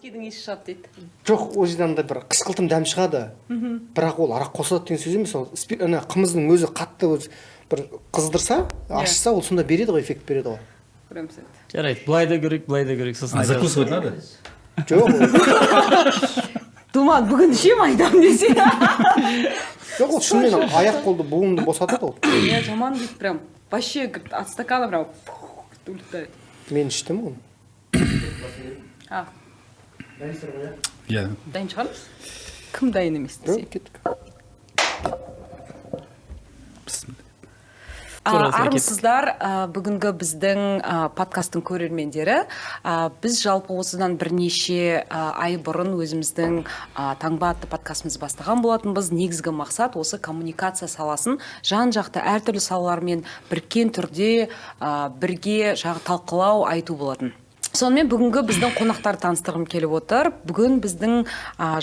Шампанскийдің иісі шығады дейді. Жоқ, ол жерде андай бір қышқылтым дәм шығады, бірақ ол арақ қосылады деген сөз емес. Ол ана қымыздың өзі қатты, өзі бір қыздырса, ашса, ол сонда береді ғой, эффект береді ғой. Көреміз енді. Жарайды, былай да көрейік, былай да көрейік, сосын А айтамыз. закусывать надо? Жоқ, ол- Думан бүгін ішемін, айтамын десе. Жоқ, ол шынымен аяқ қолды, буынды босатады ол. Иә, жаман дейді, прям вообще, говорит, от стакана прям фух, улетает. Мен іштім оны. А. Иә. Дайын шығармыз, кім дайын емес десе. Жоқ, кеттік. Бісміллә. Тура осылай. Армысыздар, бүгінгі біздің подкасттың көрермендері! Біз жалпы осыдан бірнеше ай бұрын өзіміздің «Таңба» атты подкастымызды бастаған болатынбыз. Негізгі мақсат — осы коммуникация саласын жан жақты әртүрлі салалармен біріккен түрде бірге жағы талқылау, айту болатын. Сонымен, бүгінгі біздің қонақтарды таныстырғым келіп отыр. Бүгін біздің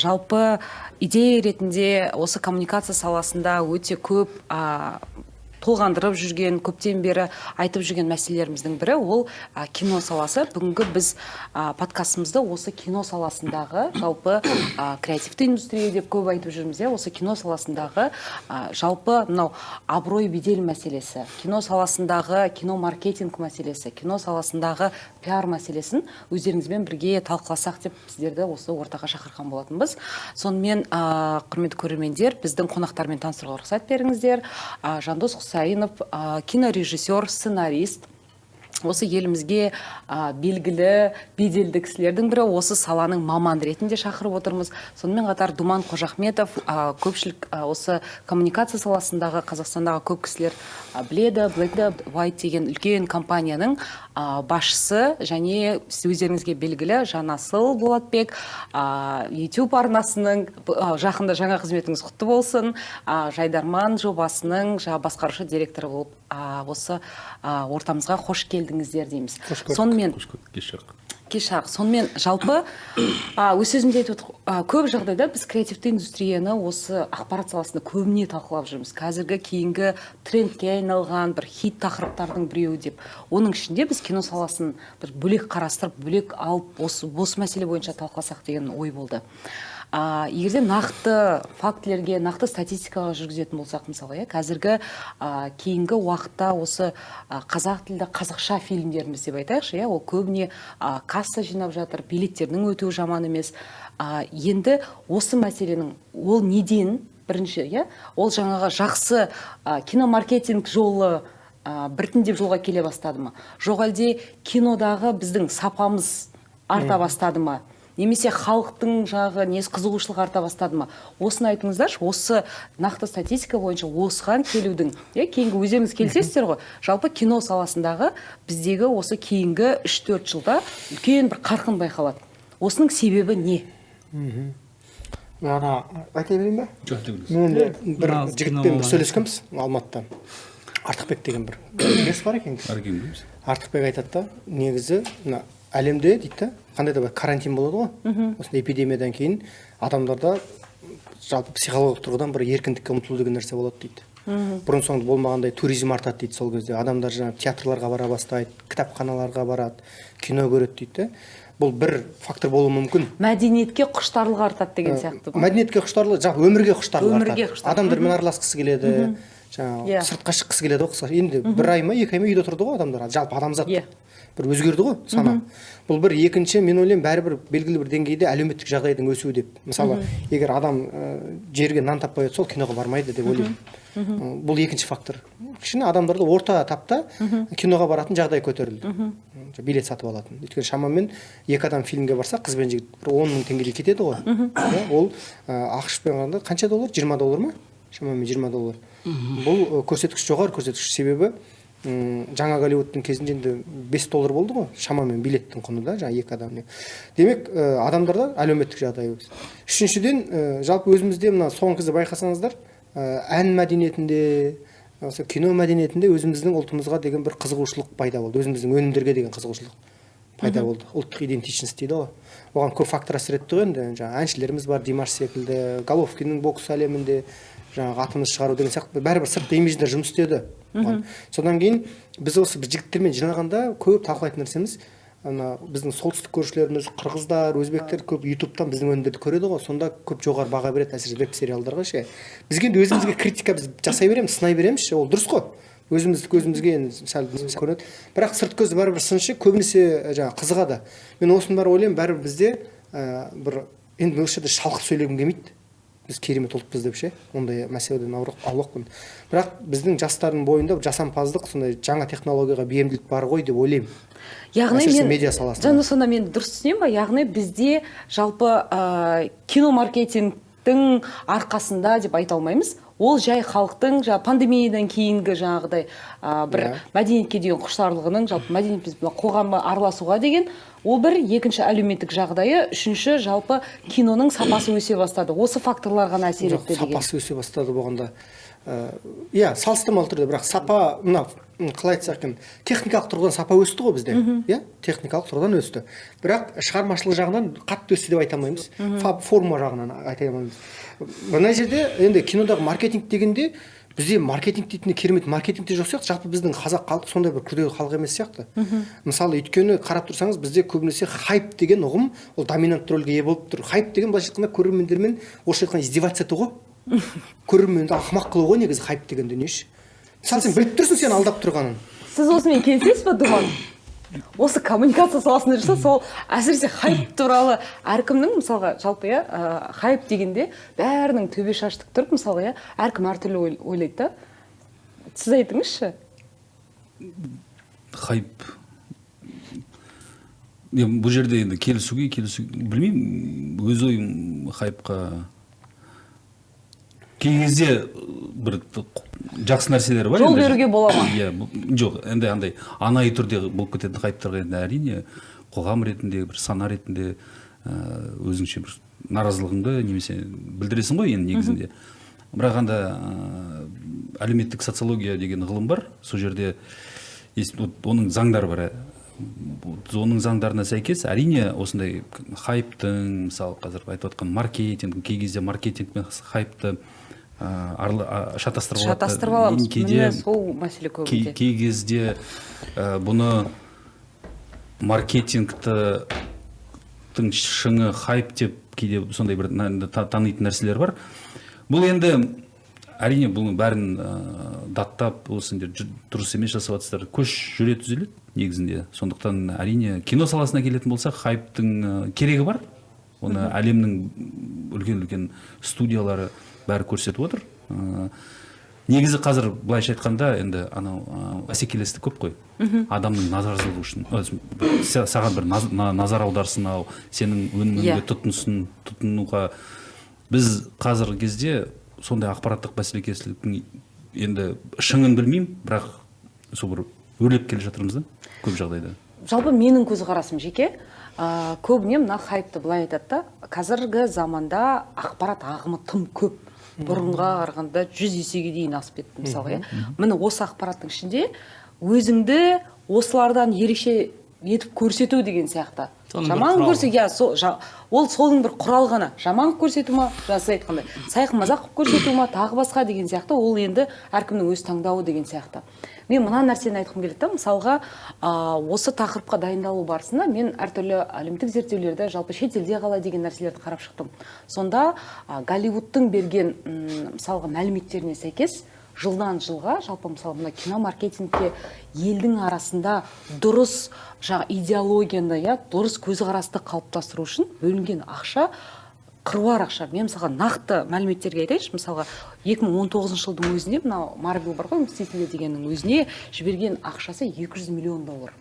жалпы идея ретінде осы коммуникация саласында өте көп толғандырып жүрген, көптен бері айтып жүрген мәселелеріміздің бірі ол кино саласы. Бүгінгі біз подкастымызды осы кино саласындағы, жалпы креативті индустрия деп көп айтып жүрміз, иә, осы кино саласындағы жалпы мынау абырой, бедел мәселесі, кино саласындағы кино маркетинг мәселесі, кино саласындағы пиар мәселесін өздеріңізбен бірге талқыласақ деп сіздерді осы ортаға шақырған болатынбыз. Сонымен, құрметті көрермендер, біздің қонақтармен таныстыруға рұқсат беріңіздер. Жандос Құсайынов, кинорежиссер, сценарист, осы елімізге белгілі, беделді кісілердің бірі, осы саланың маманы ретінде шақырып отырмыз. Сонымен қатар Думан Қожахметов, көпшілік осы коммуникация саласындағы Қазақстандағы көп кісілер біледі, Black White деген үлкен компанияның басшысы және өздеріңізге белгілі Жанасыл Болатбек, YouTube арнасының, жақында жаңа қызметіңіз құтты болсын, «Жайдарман» жобасының жаңа басқарушы директоры болып, осы ортамызға қош келдіңіздер дейміз. Қош көрдік. Сонымен, Қош көрдік, кеш жарық. Кеш жарық. Сонымен, жалпы өз сөзімде айтып отыр, көп жағдайда біз креативті индустрияны осы ақпарат саласында көбіне талқылап жүрміз, қазіргі кейінгі трендке айналған бір хит тақырыптардың біреуі деп. Оның ішінде біз кино саласын бір бөлек қарастырып, бөлек алып, осы мәселе бойынша талқыласақ деген ой болды. Егер де нақты фактілерге, нақты статистикаға жүргізетін болсақ, мысалы, иә, қазіргі кейінгі уақытта осы қазақ тілді, қазақша фильмдеріміз деп айтайықшы, иә, ол көбіне касса жинап жатыр, билеттердің өтуі жаман емес. Енді осы мәселенің ол неден бірінші, иә, ол жаңағы жақсы киномаркетинг жолы біртіндеп жолға келе бастады ма, жоқ әлде кинодағы біздің сапамыз арта бастады ма, немесе халықтың жаңағы несі, қызығушылығы арта бастады ма? Осыны айтыңыздаршы. Осы нақты статистика бойынша осыған келудің, иә, кейінгі өздеріңіз келісесіздер ғой, жалпы кино саласындағы біздегі осы кейінгі 3-4 жылда үлкен бір қарқын байқалады. Осының себебі не? Ана, айта берейін ба? Жоқ, айта беріңіз. Мен енді бір Нағыз кино жігітпен бір маманы. сөйлескенбіз Алматыда, Артықбек деген бір, білесіз, бар екен. Бар екен, білеміз. Артықбек айтады да, негізі мына әлемде дейді да, қандай да бір карантин болады ғой, осындай эпидемиядан кейін адамдарда жалпы психологиялық тұрғыдан бір еркіндікке ұмтылу деген нәрсе болады дейді. Бұрын соңды болмағандай туризм артады дейді. Сол кезде адамдар жаңағы театрларға бара бастайды, кітапханаларға барады, кино көреді дейді да. Бұл бір фактор болуы мүмкін. Мәдениетке құштарлық артады деген сияқты ма? Мәдениетке құштарлық, жалпы өмірге құштарлық Өмірге артады. Құштарлық. Адамдармен араласқысы келеді, жаңағы сыртқа шыққысы келеді ғой, қысқаша. Енді бір ай ма, 2 ай ма үйде отырды ғой адамдар, жалпы адамзат. Бір өзгерді ғой сана. Бұл бір. Екінші, мен ойлаймын, бәрібір белгілі бір деңгейде әлеуметтік жағдайдың өсуі деп. Мысалы, егер адам жерге нан таппай отырса, ол киноға бармайды деп ойлаймын. Бұл екінші фактор. Кішкене адамдарда орта тапта киноға баратын жағдай көтерілді, билет сатып алатын. Өйткені шамамен екі адам фильмге барса, қыз бен жігіт, бір 10 000 теңгедей кетеді ғой, иә. Ол АҚШ пен қарағанда қанша доллар, 20 доллар ма, шамамен 20 доллар. Бұл көрсеткіш жоғары көрсеткіш, себебі жаңа Голливудтың кезінде енді 5 доллар болды ғой шамамен билеттің құны да, жаңағы екі адам. Демек, адамдарда әлеуметтік жағдай. Үшіншіден, жалпы өзімізде мына соңғы кезде байқасаңыздар, ән мәдениетінде, осы кино мәдениетінде өзіміздің ұлтымызға деген бір қызығушылық пайда болды, өзіміздің өнімдерге деген қызығушылық пайда болды. Ұлттық идентичность дейді ғой, оған көп фактор әсер етті ғой енді. Жаңағы әншілеріміз бар, Димаш секілді, Головкиннің бокс әлемінде жаңағы атымыз шығару деген сияқты, бәрібір сыртқы имидждер жұмыс істеді оған. Содан кейін біз осы бір жігіттермен жиналғанда көп талқылайтын нәрсеміз Ана біздің солтүстік көршілеріміз, қырғыздар, өзбектер көп ютубтан біздің өнімдерді көреді ғой, сонда көп жоғары баға береді, әсіресе веб сериалдарға ше. Бізге енді өзімізге критика біз жасай береміз, сынай береміз ше, ол дұрыс қой. Өзіміздікі өзімізге енді сәл көрінеді. Бірақ сырт көз бәрібір сыншы, көбінесе жаңағы қызығады. Мен осының бәрі ойлаймын, бәрібір бізде бір енді осы жерде шалқып сөйлегім келмейді. Біз керемет ұлтпыз деп ше, ондай мәселеден аулақпын. Бірақ біздің жастардың бойында жасампаздық, сондай жаңа технологияға бейімділік бар ғой деп ойлаймын. Яғни әсіресе мен медиа саласында. Жаңа сонда мен дұрыс түсінемін ба? Яғни бізде жалпы киномаркетингтің арқасында деп айта алмаймыз. Ол жай халықтың жаңа пандемиядан кейінгі жаңағыдай бір мәдениетке деген құштарлығының, жалпы мәдениет біз мына қоғамға араласуға деген, ол бір, екінші әлеуметтік жағдайы, үшінші жалпы киноның сапасы өсе бастады. Осы факторлар ғана әсер Жоқ, етті деген. Сапасы өсе бастады болғанда, иә, салыстырмалы түрде, бірақ сапа мына қалай айтсақ екен, техникалық тұрғыдан сапа өсті ғой бізде, иә, техникалық тұрғыдан өсті, бірақ шығармашылық жағынан қатты өсті деп айта алмаймыз, форма жағынан айта алмаймыз. Мына жерде енді кинодағы маркетинг дегенде, бізде маркетинг дейтін керемет маркетинг те жоқ сияқты. Жалпы біздің қазақ халқы сондай бір күрделі халық емес сияқты. Мысалы, өйткені қарап тұрсаңыз, бізде көбінесе хайп деген ұғым ол доминантты рөлге ие болып тұр. Хайп деген былайша айтқанда көрермендермен, орысша айтқанда, издеваться ету ғой, көрерменді ақымақ қылу ғой негізі хайп деген дүние ше. Мысалы, сен біліп тұрсың сені алдап тұрғанын. Сіз осымен келісесіз ба, Думан? Осы коммуникация саласында жүрсе, сол әсіресе хайп туралы әркімнің, мысалға, жалпы, иә, хайп дегенде бәрінің төбе шашы тік тұрып, мысалға, иә, әркім әртүрлі ойлайды да. Сіз айтыңызшы. Хайп. Мен бұл жерде енді келісуге келісу білмеймін, өз ойым хайпқа кей кезде бір жақсы нәрселер бар. Жол Енді. беруге бола ма? Иә, жоқ, енді андай анайы түрде болып кететін хайптарға енді әрине қоғам ретінде, бір сана ретінде өзіңше бір наразылығыңды немесе білдіресің ғой енді негізінде. Бірақ анда әлеуметтік социология деген ғылым бар, сол жерде вот оның заңдары бар. Оның заңдарына сәйкес әрине осындай хайптың, мысалы, қазір айтып отқан маркетинг, кей кезде маркетинг пен хайпты шатастырып алады. Шатастырып аламыз. Кейде Міне, сол мәселе көбінде. Кей кезде бұны маркетингті шыңы хайп деп кейде сондай бір танитын нәрселер бар. Бұл енді әрине бұның бәрін даттап, ол сендер дұрыс емес жасап жатсыздар, көш жүре түзеледі негізінде. Сондықтан әрине кино саласына келетін болсақ, хайптың керегі бар. Оны әлемнің үлкен үлкен студиялары бәрі көрсетіп отыр. Негізі қазір былайша айтқанда енді анау бәсекелестік көп қой. Адамның назарсыздығы үшін, саған бір назар аударсын ау, сенің өніміңді тұтынсын, тұтынуға. Біз қазіргі кезде сондай ақпараттық бәсекелестіктің енді шыңын білмеймін, бірақ сол бір өрлеп келе жатырмыз да көп жағдайда. Жалпы менің көзқарасым жеке, көбіне мына хайпты былай айтады да, қазіргі заманда ақпарат ағымы тым көп. Бұрынға қарағанда 100 есеге дейін асып кетті, мысалға, иә. Міне, осы ақпараттың ішінде өзіңді осылардан ерекше етіп көрсету деген сияқты. Соның бір Жаман құралы. көрсе, иә, ол соның бір құрал ғана. Жаман көрсету ма, жаңа сіз айтқандай, сайқы мазақ қылып көрсету ма, тағы басқа деген сияқты, ол енді әркімнің өз таңдауы деген сияқты. Мен мына нәрсені айтқым келеді да, мысалға, осы тақырыпқа дайындалу барысында мен әртүрлі әлеуметтік зерттеулерді, жалпы шетелде қалай деген нәрселерді қарап шықтым. Сонда, Голливудтың берген, мысалға, мәліметтеріне сәйкес, жылдан жылға жалпы, мысалы, мына киномаркетингте елдің арасында дұрыс жаңа идеологияны, иә, дұрыс көзқарасты қалыптастыру үшін бөлінген ақша қыруар ақша. Мен, мысалға, нақты мәліметтерге айтайыншы, мысалға, 2019 жылдың өзінде мынау Марвел бар ғой, Мстители дегеннің өзіне жіберген ақшасы 200 миллион доллар.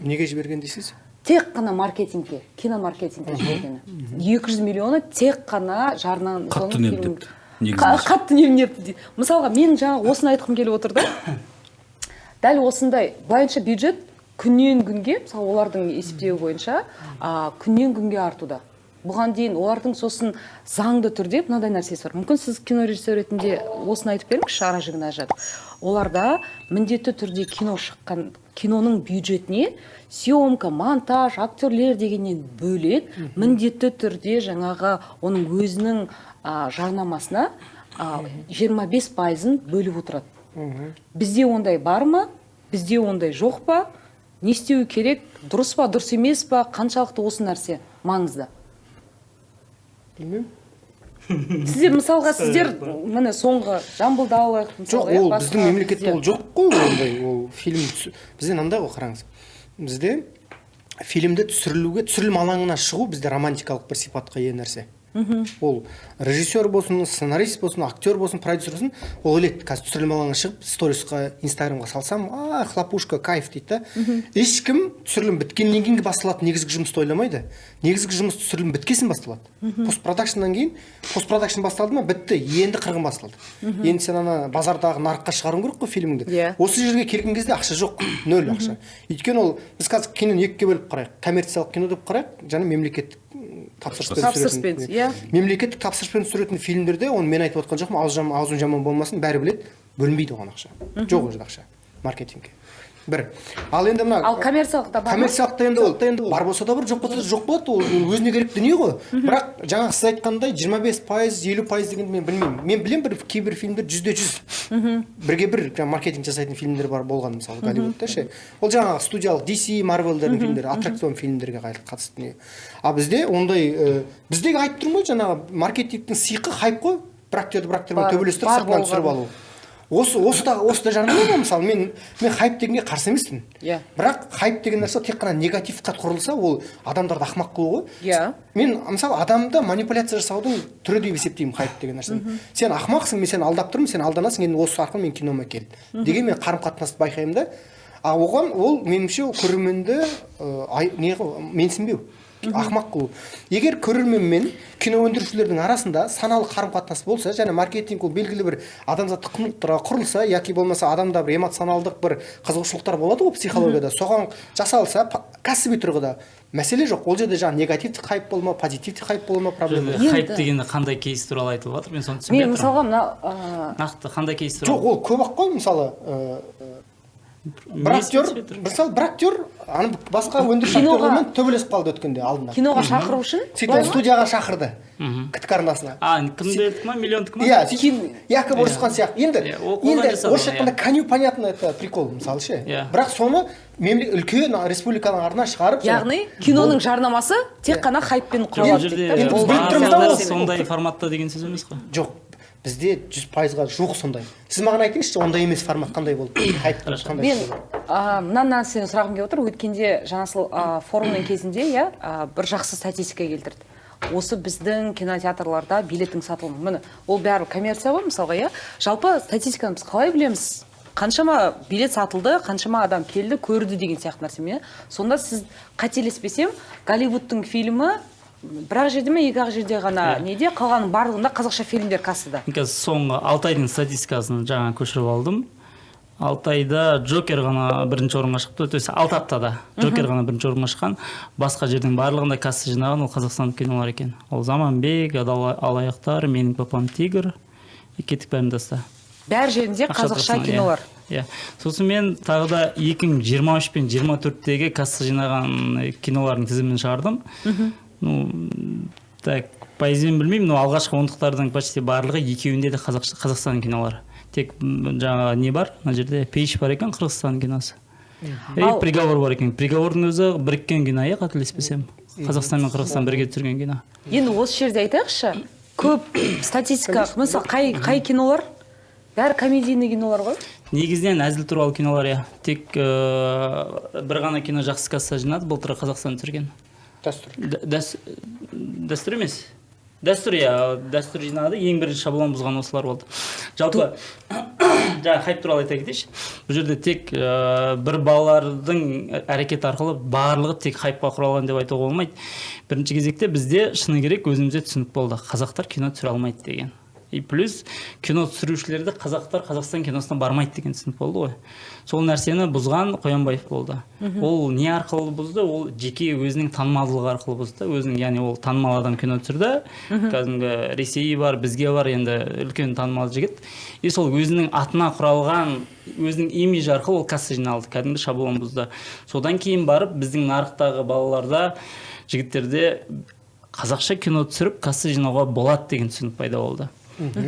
Неге жіберген дейсіз? Тек қана маркетингке, киномаркетингке жібергені. 200 миллионы тек қана жарнан Қатты соның үнемдепті. Негізінде. Қатты үнемдепті дейді. Мысалға, мен жаңа осыны айтқым келіп отыр да. Дәл осындай былайынша бюджет күннен күнге, мысалы, олардың есептеуі бойынша, күннен күнге артуда. Бұған дейін олардың сосын заңды түрде мынандай нәрсесі бар. Мүмкін, сіз кинорежиссер ретінде осыны айтып беріңізші, ара жігін ажыратып. Оларда міндетті түрде кино шыққан, киноның бюджетіне съемка, монтаж, актерлер дегеннен бөлек, міндетті түрде жаңағы оның өзінің, жарнамасына, 25%-ын бөліп отырады. Бізде ондай бар ма? Бізде ондай жоқ па? Не істеу керек? Дұрыс па, дұрыс емес па? Қаншалықты осы нәрсе маңызды? Білмеймін. Сіздер, мысалға, сіздер міне соңғы Жамбылды алайық, Жоқ, мысалға, иә, ол басқа біздің мемлекетте бізде. Ол жоқ қой ондай. Ол фильм бізде мынандай ғой, қараңыз, бізде фильмді түсірілуге, түсірілім алаңына шығу бізде романтикалық бір сипатқа ие нәрсе. Ол режиссер болсын, сценарист болсын, актер болсын, продюсер болсын, ол ойлайды: қазір түсірілім алаңына шығып, сторисқа, Инстаграмға салсам, а хлопушка, кайф дейді да. Ешкім түсірілім біткеннен кейінгі басталатын негізгі жұмысты ойламайды. Негізгі жұмыс түсірілім біткесін басталады, постпродакшннан кейін. Постпродакшн басталды ма, бітті, енді қырғын басталды. Енді сен ана базардағы нарыққа шығаруың керек қой фильміңді. Осы жерге келген кезде ақша жоқ, нөл ақша. Өйткені ол біз қазір киноны екіге бөліп қарайық: коммерциялық кино деп қарайық және мемлекеттік тапсырыспен Тапсырыспен, түсіретін. иә. Мемлекеттік тапсырыспен түсіретін фильмдерде, оны мен айтып отқан жоқпын, аузым жаман болмасын, бәрі біледі, бөлінбейді оған ақша. Жоқ ол жерде ақша маркетингке бір. Ал енді мына Ал коммерциялықта бар ма? Коммерциялықта енді ол бар болса да бар, жоқ болса да жоқ болады. Ол өзіне керек дүние ғой. Бірақ жаңағы сіз айтқандай 25%, 50% дегенді мен білмеймін. Мен білемін, бір кейбір фильмдер 100%, бірге бір жаңағы маркетинг жасайтын фильмдер бар болған, мысалы, Голливудта ше. Ол жаңағы студиялық DC, Марвелдердің фильмдері, аттракцион фильмдерге қатысты дүние. А бізде ондай біздегі айтып тұрмын ғой, жаңағы маркетингтің сиқы хайп қой. Бір актерді бір актермен Бар- төбелестіріп, бар сыртынан түсіріп болған. алу. Осы да жарнама ғой. Мысалы, мен хайп дегенге қарсы емеспін. Бірақ хайп деген нәрсе тек қана негативқа құрылса, ол адамдарды ақымақ қылу ғой. Мен, мысалы, адамды манипуляция жасаудың түрі деп есептеймін хайп деген нәрсені. Сен ақымақсың, мен сені алдап тұрмын, сен алданасың, енді осы арқылы мен кинома кел деген мен қарым қатынасты байқаймын да. А оған ол, меніңше, ол көрерменді не ғой, менсінбеу, ақымақ қылу. Егер көрермен мен кино өндірушілердің арасында саналы қарым қатынас болса және маркетинг ол белгілі бір адамзаттық құндылықтарға құрылса, яки болмаса адамда бір эмоционалдық бір қызығушылықтар болады ғой психологияда, соған жасалса, кәсіби тұрғыда мәселе жоқ. Ол жерде жаңағы негативті хайп бола ма, позитивті хайп бола ма, проблема жоқ. Хайп дегенде қандай кейс туралы айтылып жатыр, мен соны түсінбей Мен жатырмын. мысалға мына Нақты қандай кейс туралы? Жоқ, ол көп ақ қой. Мысалы, бір Не актер түсінбей тұрмын? Мысалы, бір актер ана басқа өндіріс актерлермен төбелесіп қалды өткенде алдында. Киноға шақыру үшін Сөйтіп былай ол ма? студияға шақырды, КТК арнасына. А, кімдікі ма, миллиондікі ма? Иә, сөйтіп якобы ұрысқан сияқты енді. Иә, ол қолдан Енді жасады орысша оны, айтқанда иә. коню, понятно, это прикол, мысалы ше. Бірақ соны үлкен республиканың арына шығарып Яғни киноның жарнамасы тек қана хайппен Жоқ, бұл құралады жерде дейді да. Енді біз Ол біліп тұрмыз да барлығы ол. сондай форматта деген сөз емес қой. Жоқ, бізде 100%-ға жуық сондай. Сіз маған айтыңызшы, ондай емес формат қандай болды, хайп қандай? Мен мына нәрсені сұрағым келіп отыр. Өткенде Жанасыл форумның кезінде, иә, бір жақсы статистика келтірді. Осы біздің кинотеатрларда билеттің сатылымы, міне, ол бәрі коммерция ғой, мысалға, иә. Жалпы статистиканы біз қалай білеміз, қаншама билет сатылды, қаншама адам келді, көрді деген сияқты нәрсемен, иә? Сонда сіз, қателеспесем, Голливудтың фильмі бір ақ жерде ме, екі ақ жерде ғана неде, қалғанның барлығында қазақша фильмдер кассада. Мен қазір соңғы 6 айдың статистикасын жаңа көшіріп алдым. 6 айда Джокер ғана бірінші орынға шықты, то есть 6 аптада Джокер ғана бірінші орынға шыққан. Басқа жердің барлығында касса жинаған ол қазақстандық кинолар екен. Ол Заманбек, Адал алаяқтар, Менің папам тигр и кеттік, бәрін таста. Бәр жерінде Ақша қазақша тұрғысынан, кинолар. Иә, сосын мен тағы да 2023 пен 24-тегі касса жинаған кинолардың тізімін шығардым. Ну так, пайызбен білмеймін, но алғашқы ондықтардың почти барлығы екеуінде де Қазақстан кинолары. Тек жаңағы не бар, мына жерде Пейіш бар екен, Қырғызстан киносы, и Приговор бар екен. Приговордың өзі біріккен кино, иә, қателеспесем, Қазақстан мен Қырғызстан бірге түсірген кино. Енді осы жерде айтайықшы, көп статистика, мысалы, қай кинолар? Бәрі комедийный кинолар ғой. Негізінен әзіл туралы кинолар, иә. Тек бір ғана кино жақсы касса жинады былтыр, Қазақстан түсірген. Дәстүр. Дәстүр емес, Дәстүр, иә, Дәстүр жинады. Ең бірінші шаблон бұзған осылар болды. Жалпы жаңа хайп туралы айта кетейінші. Бұл жерде тек бір балалардың әрекеті арқылы барлығы тек хайпқа құралған деп айтуға болмайды. Бірінші кезекте бізде, шыны керек, өзімізде түсінік болды: қазақтар кино түсіре алмайды деген. И плюс кино түсірушілерді қазақтар Қазақстан киносына бармайды деген түсінік болды ғой. Сол нәрсені бұзған Қоянбаев болды. Ол не арқылы бұзды? Ол жеке өзінің танымалдылығы арқылы бұзды өзінің. Яғни ол танымал адам кино түсірді, кәдімгі Ресей бар, бізге бар, енді үлкен танымал жігіт. И сол өзінің атына құралған, өзінің имиджі арқылы ол касса жиналды, кәдімгі шаблон бұзды. Содан кейін барып біздің нарықтағы балаларда, жігіттерде қазақша кино түсіріп, касса жинауға болады деген түсінік пайда болды.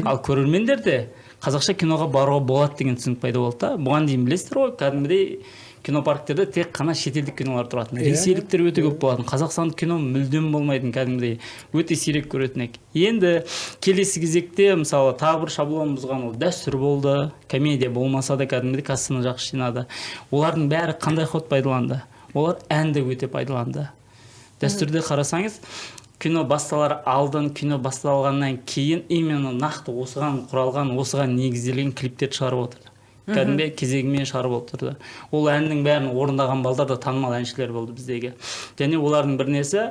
Ал көрермендерде Қазақша киноға баруға болады деген түсінік пайда болды да. Бұған дейін білесіздер ғой, кәдімгідей кинопарктерде тек қана шетелдік кинолар тұратын. Ресейліктер өте көп болатын. Қазақстандық кино мүлдем болмайтын, кәдімгідей өте сирек көретін едік. Енді келесі кезекте, мысалы, тағы бір шаблон бұзған ол «Дәстүр» болды. Комедия болмаса да, кәдімгідей кассаны жақсы жинады. Олардың бәрі қандай ход пайдаланды? Олар әнді өте пайдаланды. «Дәстүрде» қарасаңыз, кино басталар алдын, кино басталғаннан кейін именно нақты осыған құралған, осыған негізделген клиптерді шығарып отырды, кәдімгі кезегімен шығарып отырды. Ол әннің бәрін орындаған балдар да танымал әншілер болды біздегі. Және олардың бір несі,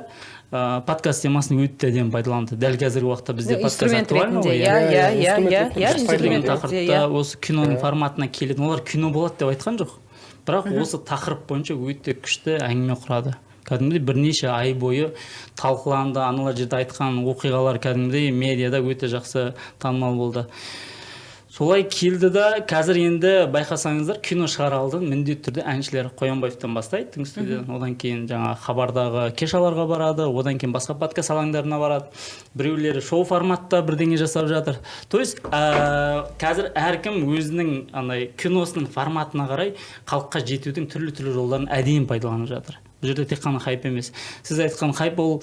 подкаст темасын өте әдемі пайдаланды. Дәл қазіргі уақытта бізде подкаст Инструмент актуально ретінде ғой, иә. Иә. Иә, иә, Инструмент иә, ретінде иә, жақсы деген инструмент ретінде, тақырыпта иә. осы киноның форматына келетін. Олар кино болады деп айтқан жоқ, бірақ осы тақырып бойынша өте күшті әңгіме құрады. Кәдімгідей бірнеше ай бойы талқыланды. Аналар жерде айтқан оқиғалар кәдімгідей медиада өте жақсы танымал болды. Солай келді да, қазір енді байқасаңыздар, кино шығар алдын міндетті түрде әншілер Қоянбаевтан бастайды, түнгі студиядан, одан кейін жаңағы «Хабардағы» кешаларға барады, одан кейін басқа подкаст алаңдарына барады, біреулері шоу форматта бірдеңе жасап жатыр. То есть қазір әркім өзінің андай киносының форматына қарай халыққа жетудің түрлі түрлі жолдарын әдейі пайдаланып жатыр. Бұл жерде тек қана хайп емес. Сіз айтқан хайп ол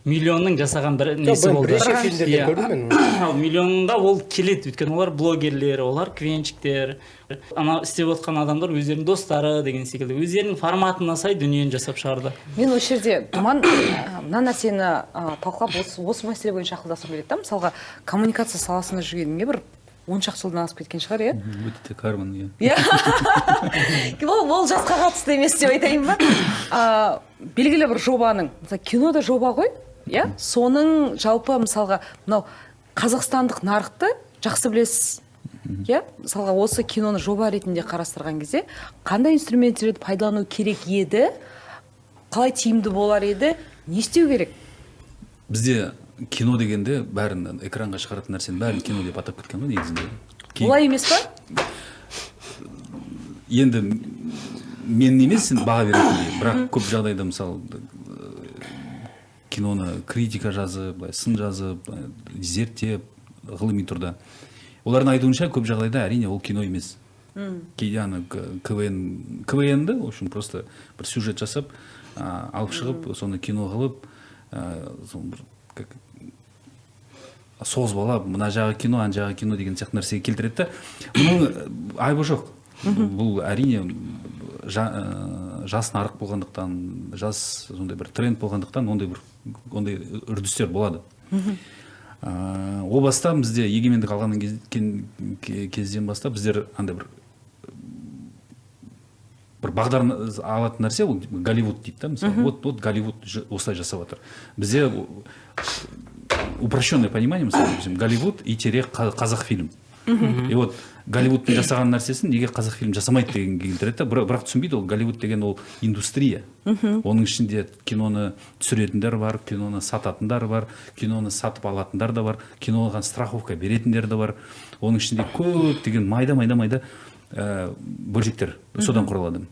«Миллионның» жасаған бір несі Жоқ, болды. бірнеше фильмдерде Иә. көрдім мен оны. Ал «Миллионға» ол келеді, өйткені олар блогерлер, олар КВНщиктер, ана істеп отқан адамдар өздерінің достары деген секілді, өздерінің форматына сай дүниені жасап шығарды. Мен осы жерде, Думан, мына нәрсені талқылап, осы мәселе бойынша ақылдасқым келеді да. Мысалға, коммуникация саласында жүргеніңе бір 10 шақты жылдан асып кеткен шығар, иә? Өте карман, иә. Иә, ол жасқа қатысты емес деп айтайын ба, белгілі бір жобаның, мысалы, кино да жоба ғой, иә, соның жалпы, мысалға, мынау қазақстандық нарықты жақсы білесіз, иә. Мысалға, осы киноны жоба ретінде қарастырған кезде қандай инструменттерді пайдалану керек еді, қалай тиімді болар еді, не істеу керек? Бізде кино дегенде бәрін, экранға шығаратын нәрсенің бәрін кино деп атап кеткен ғой негізінде. Олай емес па? Енді мен емес енді баға беретіндей, бірақ көп жағдайда, мысалы, киноны критика жазып, былай сын жазып, зерттеп ғылыми түрде, олардың айтуынша, көп жағдайда, әрине, ол кино емес. Кейде ана КВН, КВН-ді, в общем, просто бір сюжет жасап, алып шығып, соны кино қылып, соны бір как созбалап, мына жағы кино, ана жағы кино деген сияқты нәрсеге келтіреді да. Мұның айыбы жоқ. Бұл, әрине, жас нарық болғандықтан, жас сондай бір тренд болғандықтан, ондай бір ондай үрдістер болады. О баста бізде егемендік алғаннан кезден бастап біздер андай бір бағдар алатын нәрсе ол Голливуд дейді да, мысалы. Вот Голливуд осылай жасап жатыр. Бізде упрощенное понимание, мысалы, допустим, Голливуд и тире қазақ фильм. И вот Голливудтың жасаған нәрсесін неге қазақ фильм жасамайды дегенге келтіреді да. Бірақ түсінбейді, ол Голливуд деген ол индустрия, оның ішінде киноны түсіретіндер бар, киноны сататындар бар, киноны сатып алатындар да бар, киноға страховка беретіндер де бар. Оның ішінде көптеген майда майда майда бөлшектер, содан құралады.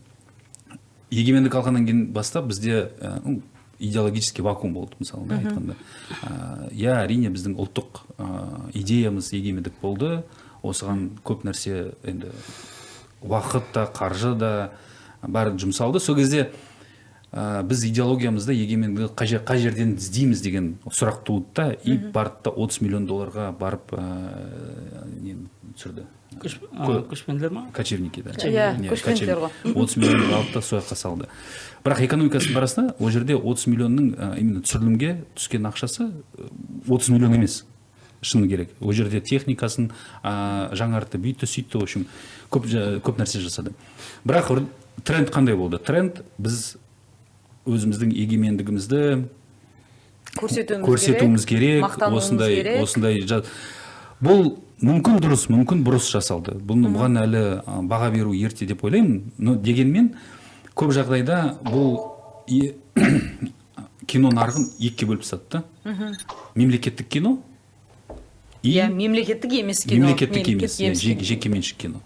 Егемендік алғаннан кейін бастап бізде ну, идеологический вакуум болды, мысалы да, айтқанда. Иә, әрине, біздің ұлттық идеямыз егемендік болды. Осыған көп нәрсе, енді уақыт та, қаржы да, бәрі жұмсалды. Сол кезде біз идеологиямызда егемендікті қай жерден іздейміз деген сұрақ туды да, и барды да 30 миллион долларға барып нені түсірді. «Көшпенділер» ма? «Кочевники», да. Иә, Не, «Көшпенділер» ғой. 30 миллион алды да, сол жаққа салды. Бірақ экономикасын қараса, ол жерде 30 миллионның именно түсірілімге түскен ақшасы 30 миллион емес, шыны керек. Ол жерде техникасын жаңартты, бүйтті, сөйтті, в общем, көп нәрсе жасады. Бірақ тренд қандай болды? Тренд: біз өзіміздің егемендігімізді көрсетуіміз, көрсетуіміз керек, мақтануымыз осындай керек. Осындай бұл мүмкін дұрыс, мүмкін бұрыс жасалды. Бұны, бұған әлі баға беру ерте деп ойлаймын. Но дегенмен көп жағдайда бұл кино нарығын екіге бөліп тастады да: мемлекеттік кино Иә, мемлекеттік емес кино. Мемлекеттік емес, иә, жекеменшік кино.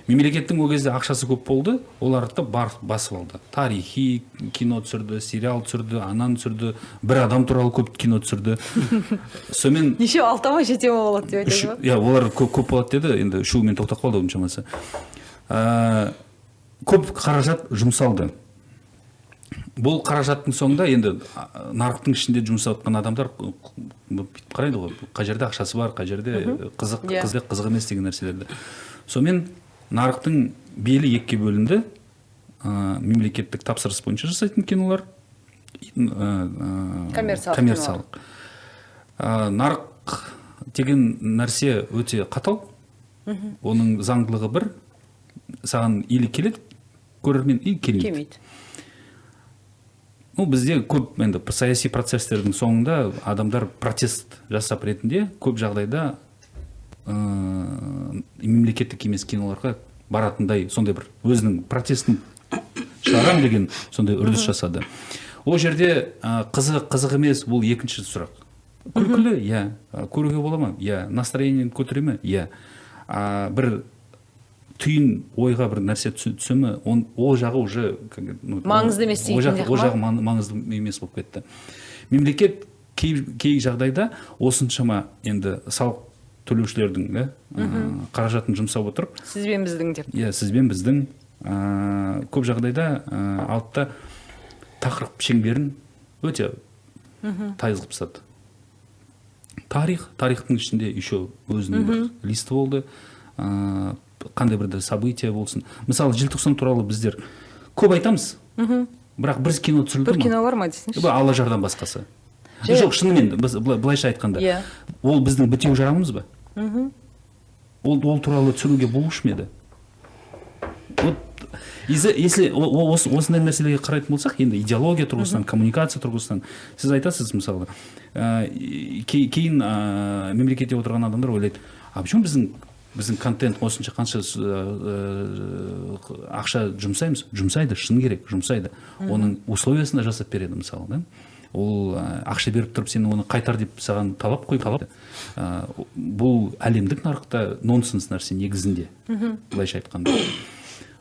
Мемлекеттің ол кезде ақшасы көп болды, оларды басып алды. Тарихи кино түсірді, сериал түсірді, ананы түсірді, бір адам туралы көп кино түсірді. Сонымен неше, алты ма, жетеу ма болады деп айтады ма? Иә, олар көп болады деді, енді үшеуімен тоқтап қалды оның шамасы. Көп қаражат жұмсалды. Бұл қаражаттың соңында енді нарықтың ішінде жұмыс жасап адамдар бүйтіп қарайды ғой, қай жерде ақшасы бар, қай жерде қызық, қызық, қызық емес деген нәрселерді. Сонымен нарықтың белі екіге бөлінді. Мемлекеттік тапсырыс бойынша жасайтын кинолар, коммерциялық. Коммерциялық. Нарық деген нәрсе өте қатал. Оның заңдылығы бір: саған или келеді көрермен, или келмейді. Келмейді. Ну, бізде көп енді саяси процесстердің соңында адамдар протест жасап ретінде көп жағдайда мемлекеттік емес киноларға баратындай, сондай бір өзінің протестін шығарам деген сондай үрдіс жасады. Ол жерде қызық, қызық емес, бұл екінші сұрақ. Күлкілі, иә. Көруге бола ма? Иә. Настроение көтере ме? Иә. Бір түйін ойға бір нәрсе түсе ме? Ол жағы уже, как, ну, маңызды емес ол дейтін ол ма? Жағы маңызды емес болып кетті. Мемлекет кей жағдайда осыншама енді салық төлеушілердің, да, қаражатын жұмсап отырып, сіз бен біздің деп. Иә, сіз бен біздің, көп жағдайда алды да тақырып шеңберін өте тайыз қылып тастады. Тарихтың ішінде еще өзінің бір листі болды. Қандай бір де событие болсын. Мысалы, желтоқсан туралы біздер көп айтамыз. Бірақ бір кино түсірілді бір ма? Кино бар ма десеңші? Бұл Аллажардан басқасы. Жоқ. Жоқ, шынымен біз былайша айтқанда, ол біздің бітеу жарамыз ба? Ол туралы түсіруге болушы ма еді? Вот если осындай нәрселерге қарайтын болсақ, енді идеология тұрғысынан, коммуникация тұрғысынан, сіз айтасыз, мысалы, кейін мемлекетте отырған адамдар ойлайды: а почему біздің контент осынша қанша ақша жұмсаймыз? Жұмсайды, шын керек, жұмсайды. Оның условиясын да жасап береді, мысалы, да? Ол ақша беріп тұрып, сен оны қайтар деп саған талап қойып, талап. Бұл әлемдік нарықта нонсенс нәрсе негізінде, былайша айтқанда.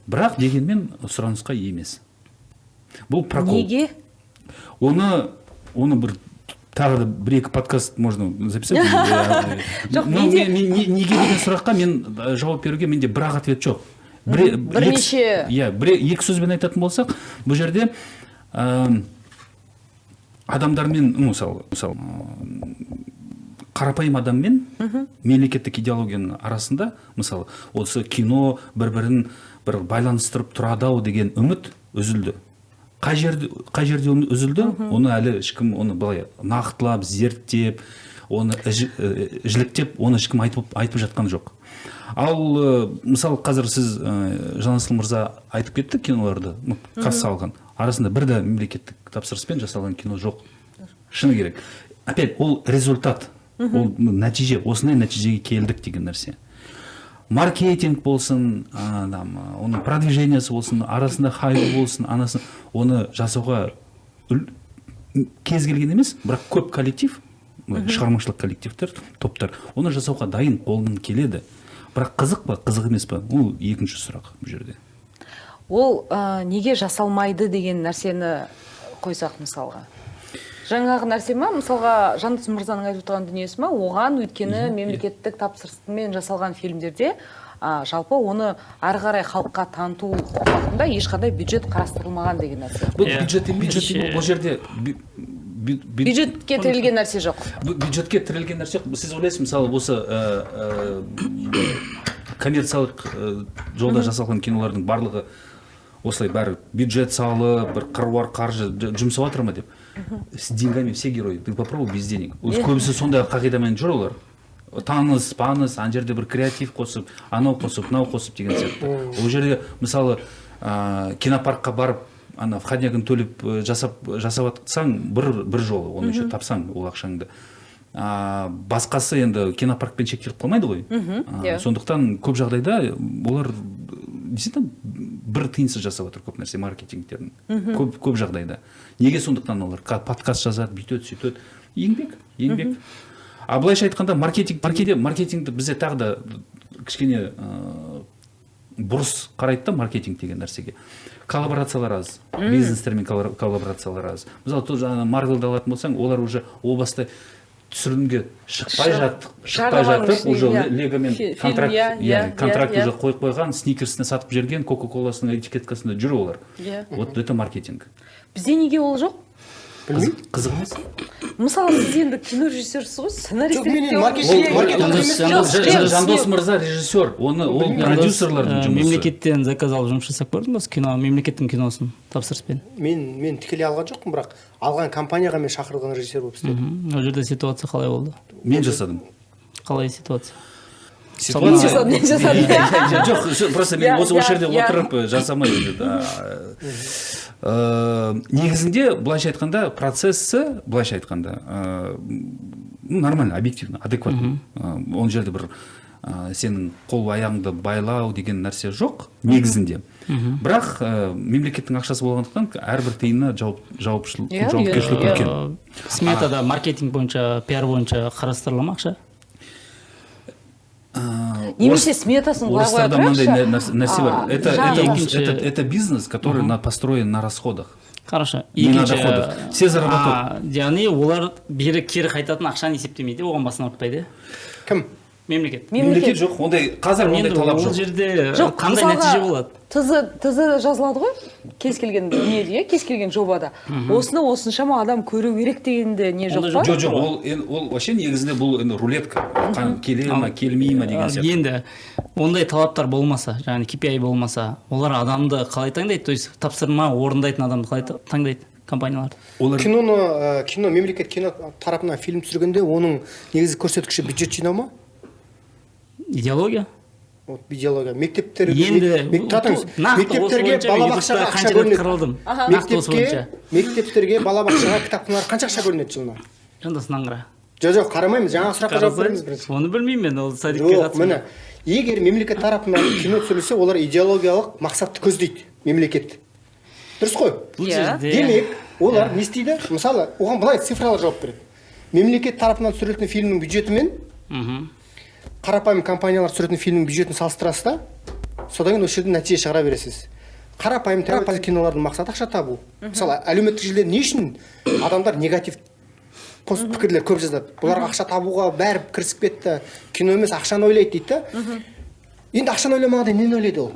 Бірақ дегенмен сұранысқа ие емес. Бұл прокол. Неге? Оны бір тағы да бір екі подкаст можно записать. Жоқ, Но неге деген сұраққа мен жауап беруге менде бір ақ ответ жоқ. Бірнеше. Иә, бір екі сөзбен айтатын болсақ, бұл жерде адамдармен, ну, мысалы, қарапайым адаммен мемлекеттік идеологияның арасында, мысалы, осы кино бір-бірін бір байланыстырып тұрады ау деген үміт үзілді. Қай жерде оны үзілді, оны әлі ешкім оны былай нақтылап, зерттеп, оны жіліктеп, оны ешкім айтып жатқан жоқ. Ал мысалы, қазір сіз, Жанасыл мырза айтып кетті киноларды, ну, касса алған. Арасында бір де мемлекеттік тапсырыспен жасалған кино жоқ. Шыны керек. Опять ол результат, ол нәтиже, осындай нәтижеге келдік деген нәрсе. Маркетинг болсын, там, оның продвижениесі болсын, арасында хайп болсын, анасы, оны жасауға кез келген емес, бірақ көп коллектив, былай, шығармашылық коллективтер, топтар, оны жасауға дайын, қолынан келеді. Бірақ қызық па, қызық емес па, ол екінші сұрақ бұл жерде. Ол неге жасалмайды деген нәрсені қойсақ, мысалға. Жаңағы нәрсе ма, мысалға, Жандос мырзаның айтып отырған дүниесі ма, оған өйткені мемлекеттік тапсырыспен жасалған фильмдерде жалпы оны ары қарай халыққа таныту бағытында ешқандай бюджет қарастырылмаған деген нәрсе. Бұл Иә. бюджет емес, бюджет бұл жерде бюджетке тірелген нәрсе жоқ. Бюджетке тірелген нәрсе жоқ. Сіз ойлайсыз, мысалы, осы коммерциялық жолда жасалған кинолардың барлығы осылай бәрі бюджет салып, бір қыруар қаржы жұмсап жатыр ма деп. С деньгами все герои, ты попробуй без денег. Өз көбісі сондай қағидамен жүр олар. Таныс, паныс, ана жерде бір креатив қосып, анау қосып, мынау қосып деген сияқты. Ол жерде, мысалы, кинопаркқа барып, ана входнягын төлеп жасап жатсаң, бір жолы, оны еще тапсаң ол ақшаңды. Басқасы енді кинопаркпен шектеліп қалмайды ғой. Сондықтан көп жағдайда олар действительно бір тиынсыз жасап жатыр көп нәрсе маркетингтерін. Көп жағдайда. Неге сондықтан олар подкаст жазады, бүйтеді, сөйтеді. Еңбек, еңбек. А былайша айтқанда, маркетинг, маркетингті бізде тағы да кішкене бұрыс қарайды да маркетинг деген нәрсеге. Коллаборациялар аз, бизнестермен коллаборациялар аз. Мысалы, тоже ана Марвелді алатын болсаң, олар уже о баста түсірілімге шықпай жатып, шықпай Жарнаманың жатып ішіне, уже иә. Легомен Фильм, контракт, иә, иә, иә, контракт иә, уже қойып қойған, Сникерсіне сатып жіберген, Кока Коласының этикеткасында жүр олар. Вот это маркетинг. Бізде неге ол жоқ? Білмеймін. Қызық емес. Мысалы, сіз енді кино режиссерсіз ғой, сценарист Жоқ, мен енді ретінде маркетинг емес. Жоқ, жоқ, Жандос мырза режиссер, оны ол продюсерлардың жұмысы. Мемлекеттен заказ алып жұмыс жасап көрдің ба? Осы кино, мемлекеттің киносын тапсырыспен. Мен тікелей алған жоқпын, бірақ алған компанияға мен шақырылған режиссер болып істедім. Ол жерде ситуация қалай болды? Мен жасадым. Қалай ситуация? Мен жасадым, мен жасадым. Жоқ, просто мен осы жерде отырып жасамай уже, да. Негізінде, былайша айтқанда, процесі, былайша айтқанда, ну, нормально, объективно, адекватно. Ол жерде бір сенің қол аяғыңды байлау деген нәрсе жоқ негізінде, бірақ мемлекеттің ақшасы болғандықтан, әрбір тиынына жауапкершілік үлкен. Сметада маркетинг бойынша, пиар бойынша қарастырыла ма ақша? Немесе сметасын былай қоя Орыстарда мынандай тұрайықшы. нәрсе бар. Это это бизнес, который построен на расходах. Хорошо. Не на Екінші, доходах. Все заработают. Яғни олар бері кері қайтатын ақшаны есептемейді, оған басын ауыртпайды, иә? Кім? Мемлекет. Мемлекет жоқ, ондай қазір ондай Енді талап ол жоқ. жерде Жоқ, қандай мысалға, нәтиже болады? ТЗ жазылады ғой кез келген неде, иә, кез келген жобада. Осыны осыншама адам көру керек дегенде не жоқ Ондай па? Жоқ, ол енді, ол вообще негізінде бұл енді рулетка. Келе ма, келмей ма деген сияқты. Енді ондай талаптар болмаса, яғни KPI болмаса, олар адамды қалай таңдайды? То есть тапсырма орындайтын адамды қалай таңдайды компаниялар? Олар Киноны, кино, мемлекет кино тарапынан фильм түсіргенде, оның негізгі көрсеткіші бюджет жинау ма? Идеология. Вот идеология. Мектептер Енді тұра тұрыңыз. нақты осы Мектептерге, бойынша мен балабақшаға ютубта ақша қанша рет бөлінеді. қаралдым. Нақты осы Мектепке, бойынша. мектептерге, балабақшаға, кітапханаларға қанша ақша бөлінеді жылына? Жандос, қара. Жоқ, қарамаймыз, жаңағы сұраққа жауап беріңіз бірінші. Оны білмеймін мен, ол садикке Жоқ, қатысым. міне, егер мемлекет тарапынан кино түсірілсе, олар идеологиялық мақсатты көздейді мемлекет, дұрыс қой? Бұл Иә. жерде Демек, олар не істейді? Мысалы, оған былай цифралар жауап береді: мемлекет тарапынан түсірілетін фильмнің бюджетімен қарапайым компаниялар түсіретін фильмнің бюджетін салыстырасыз да, содан кейін осы жерден нәтиже шығара бересіз. Қарапайым тәуелсіз кинолардың мақсаты ақша табу. Мысалы, әлеуметтік желіде не үшін адамдар негатив пост, пікірлер көп жазады? Бұлар ақша табуға бәрі кірісіп кетті, кино емес, ақшаны ойлайды дейді да. Енді ақшаны ойламағанда нені ойлайды ол?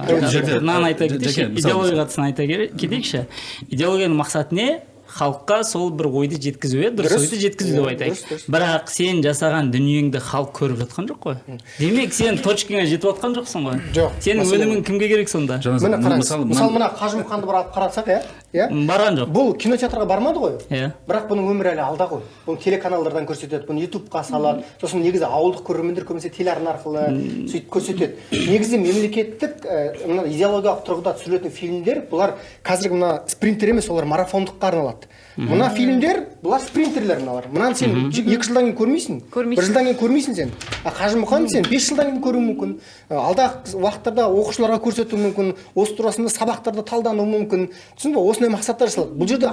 Бұл жерде Мынаны айта кетейікші, Жәке, мысалы- идеологияға қатысын айта кетейікші. Идеологияның мақсаты не? Халыққа сол бір ойды жеткізу, иә, дұрыс Дұрыс. ойды жеткізу деп Иә, айтайық. дұрыс, дұрыс. Бірақ сен жасаған дүниеңді халық көріп жатқан жоқ қой. Демек, сен точкаңа жетіп жатқан жоқсың ғой. Жоқ, Сенің мәселе өнімің кімге керек сонда? Жаңа Міне, қараңыз, мысалы, мысалы, мына Қажымұқанды бір алып қарасақ, иә. Барған жоқ. Бұл кинотеатрға бармады ғой, Иә. бірақ бұның өмірі әлі алда ғой. Бұны телеканалдардан көрсетеді, бұны ютубқа салады. Сосын негізі ауылдық көрермендер көбінесе телеарна арқылы сөйтіп көрсетеді. Негізі мемлекеттік, мына идеологиялық тұрғыда түсірілетін фильмдер, бұлар қазіргі мына спринтер емес, олар марафондыққа арналады. Мына фильмдер, бұлар спринтерлер мыналар. Мынаны сен 2 жылдан кейін көрмейсің. Көрмейсің. Бір жылдан кейін көрмейсің сен. А Қажымұқан сен 5 жылдан кейін көруің мүмкін. Алдағы уақыттарда оқушыларға көрсетуі мүмкін, осы турасында сабақтарда талдануы мүмкін, түсіндің ба? Осындай мақсаттар жасалады. Бұл жерде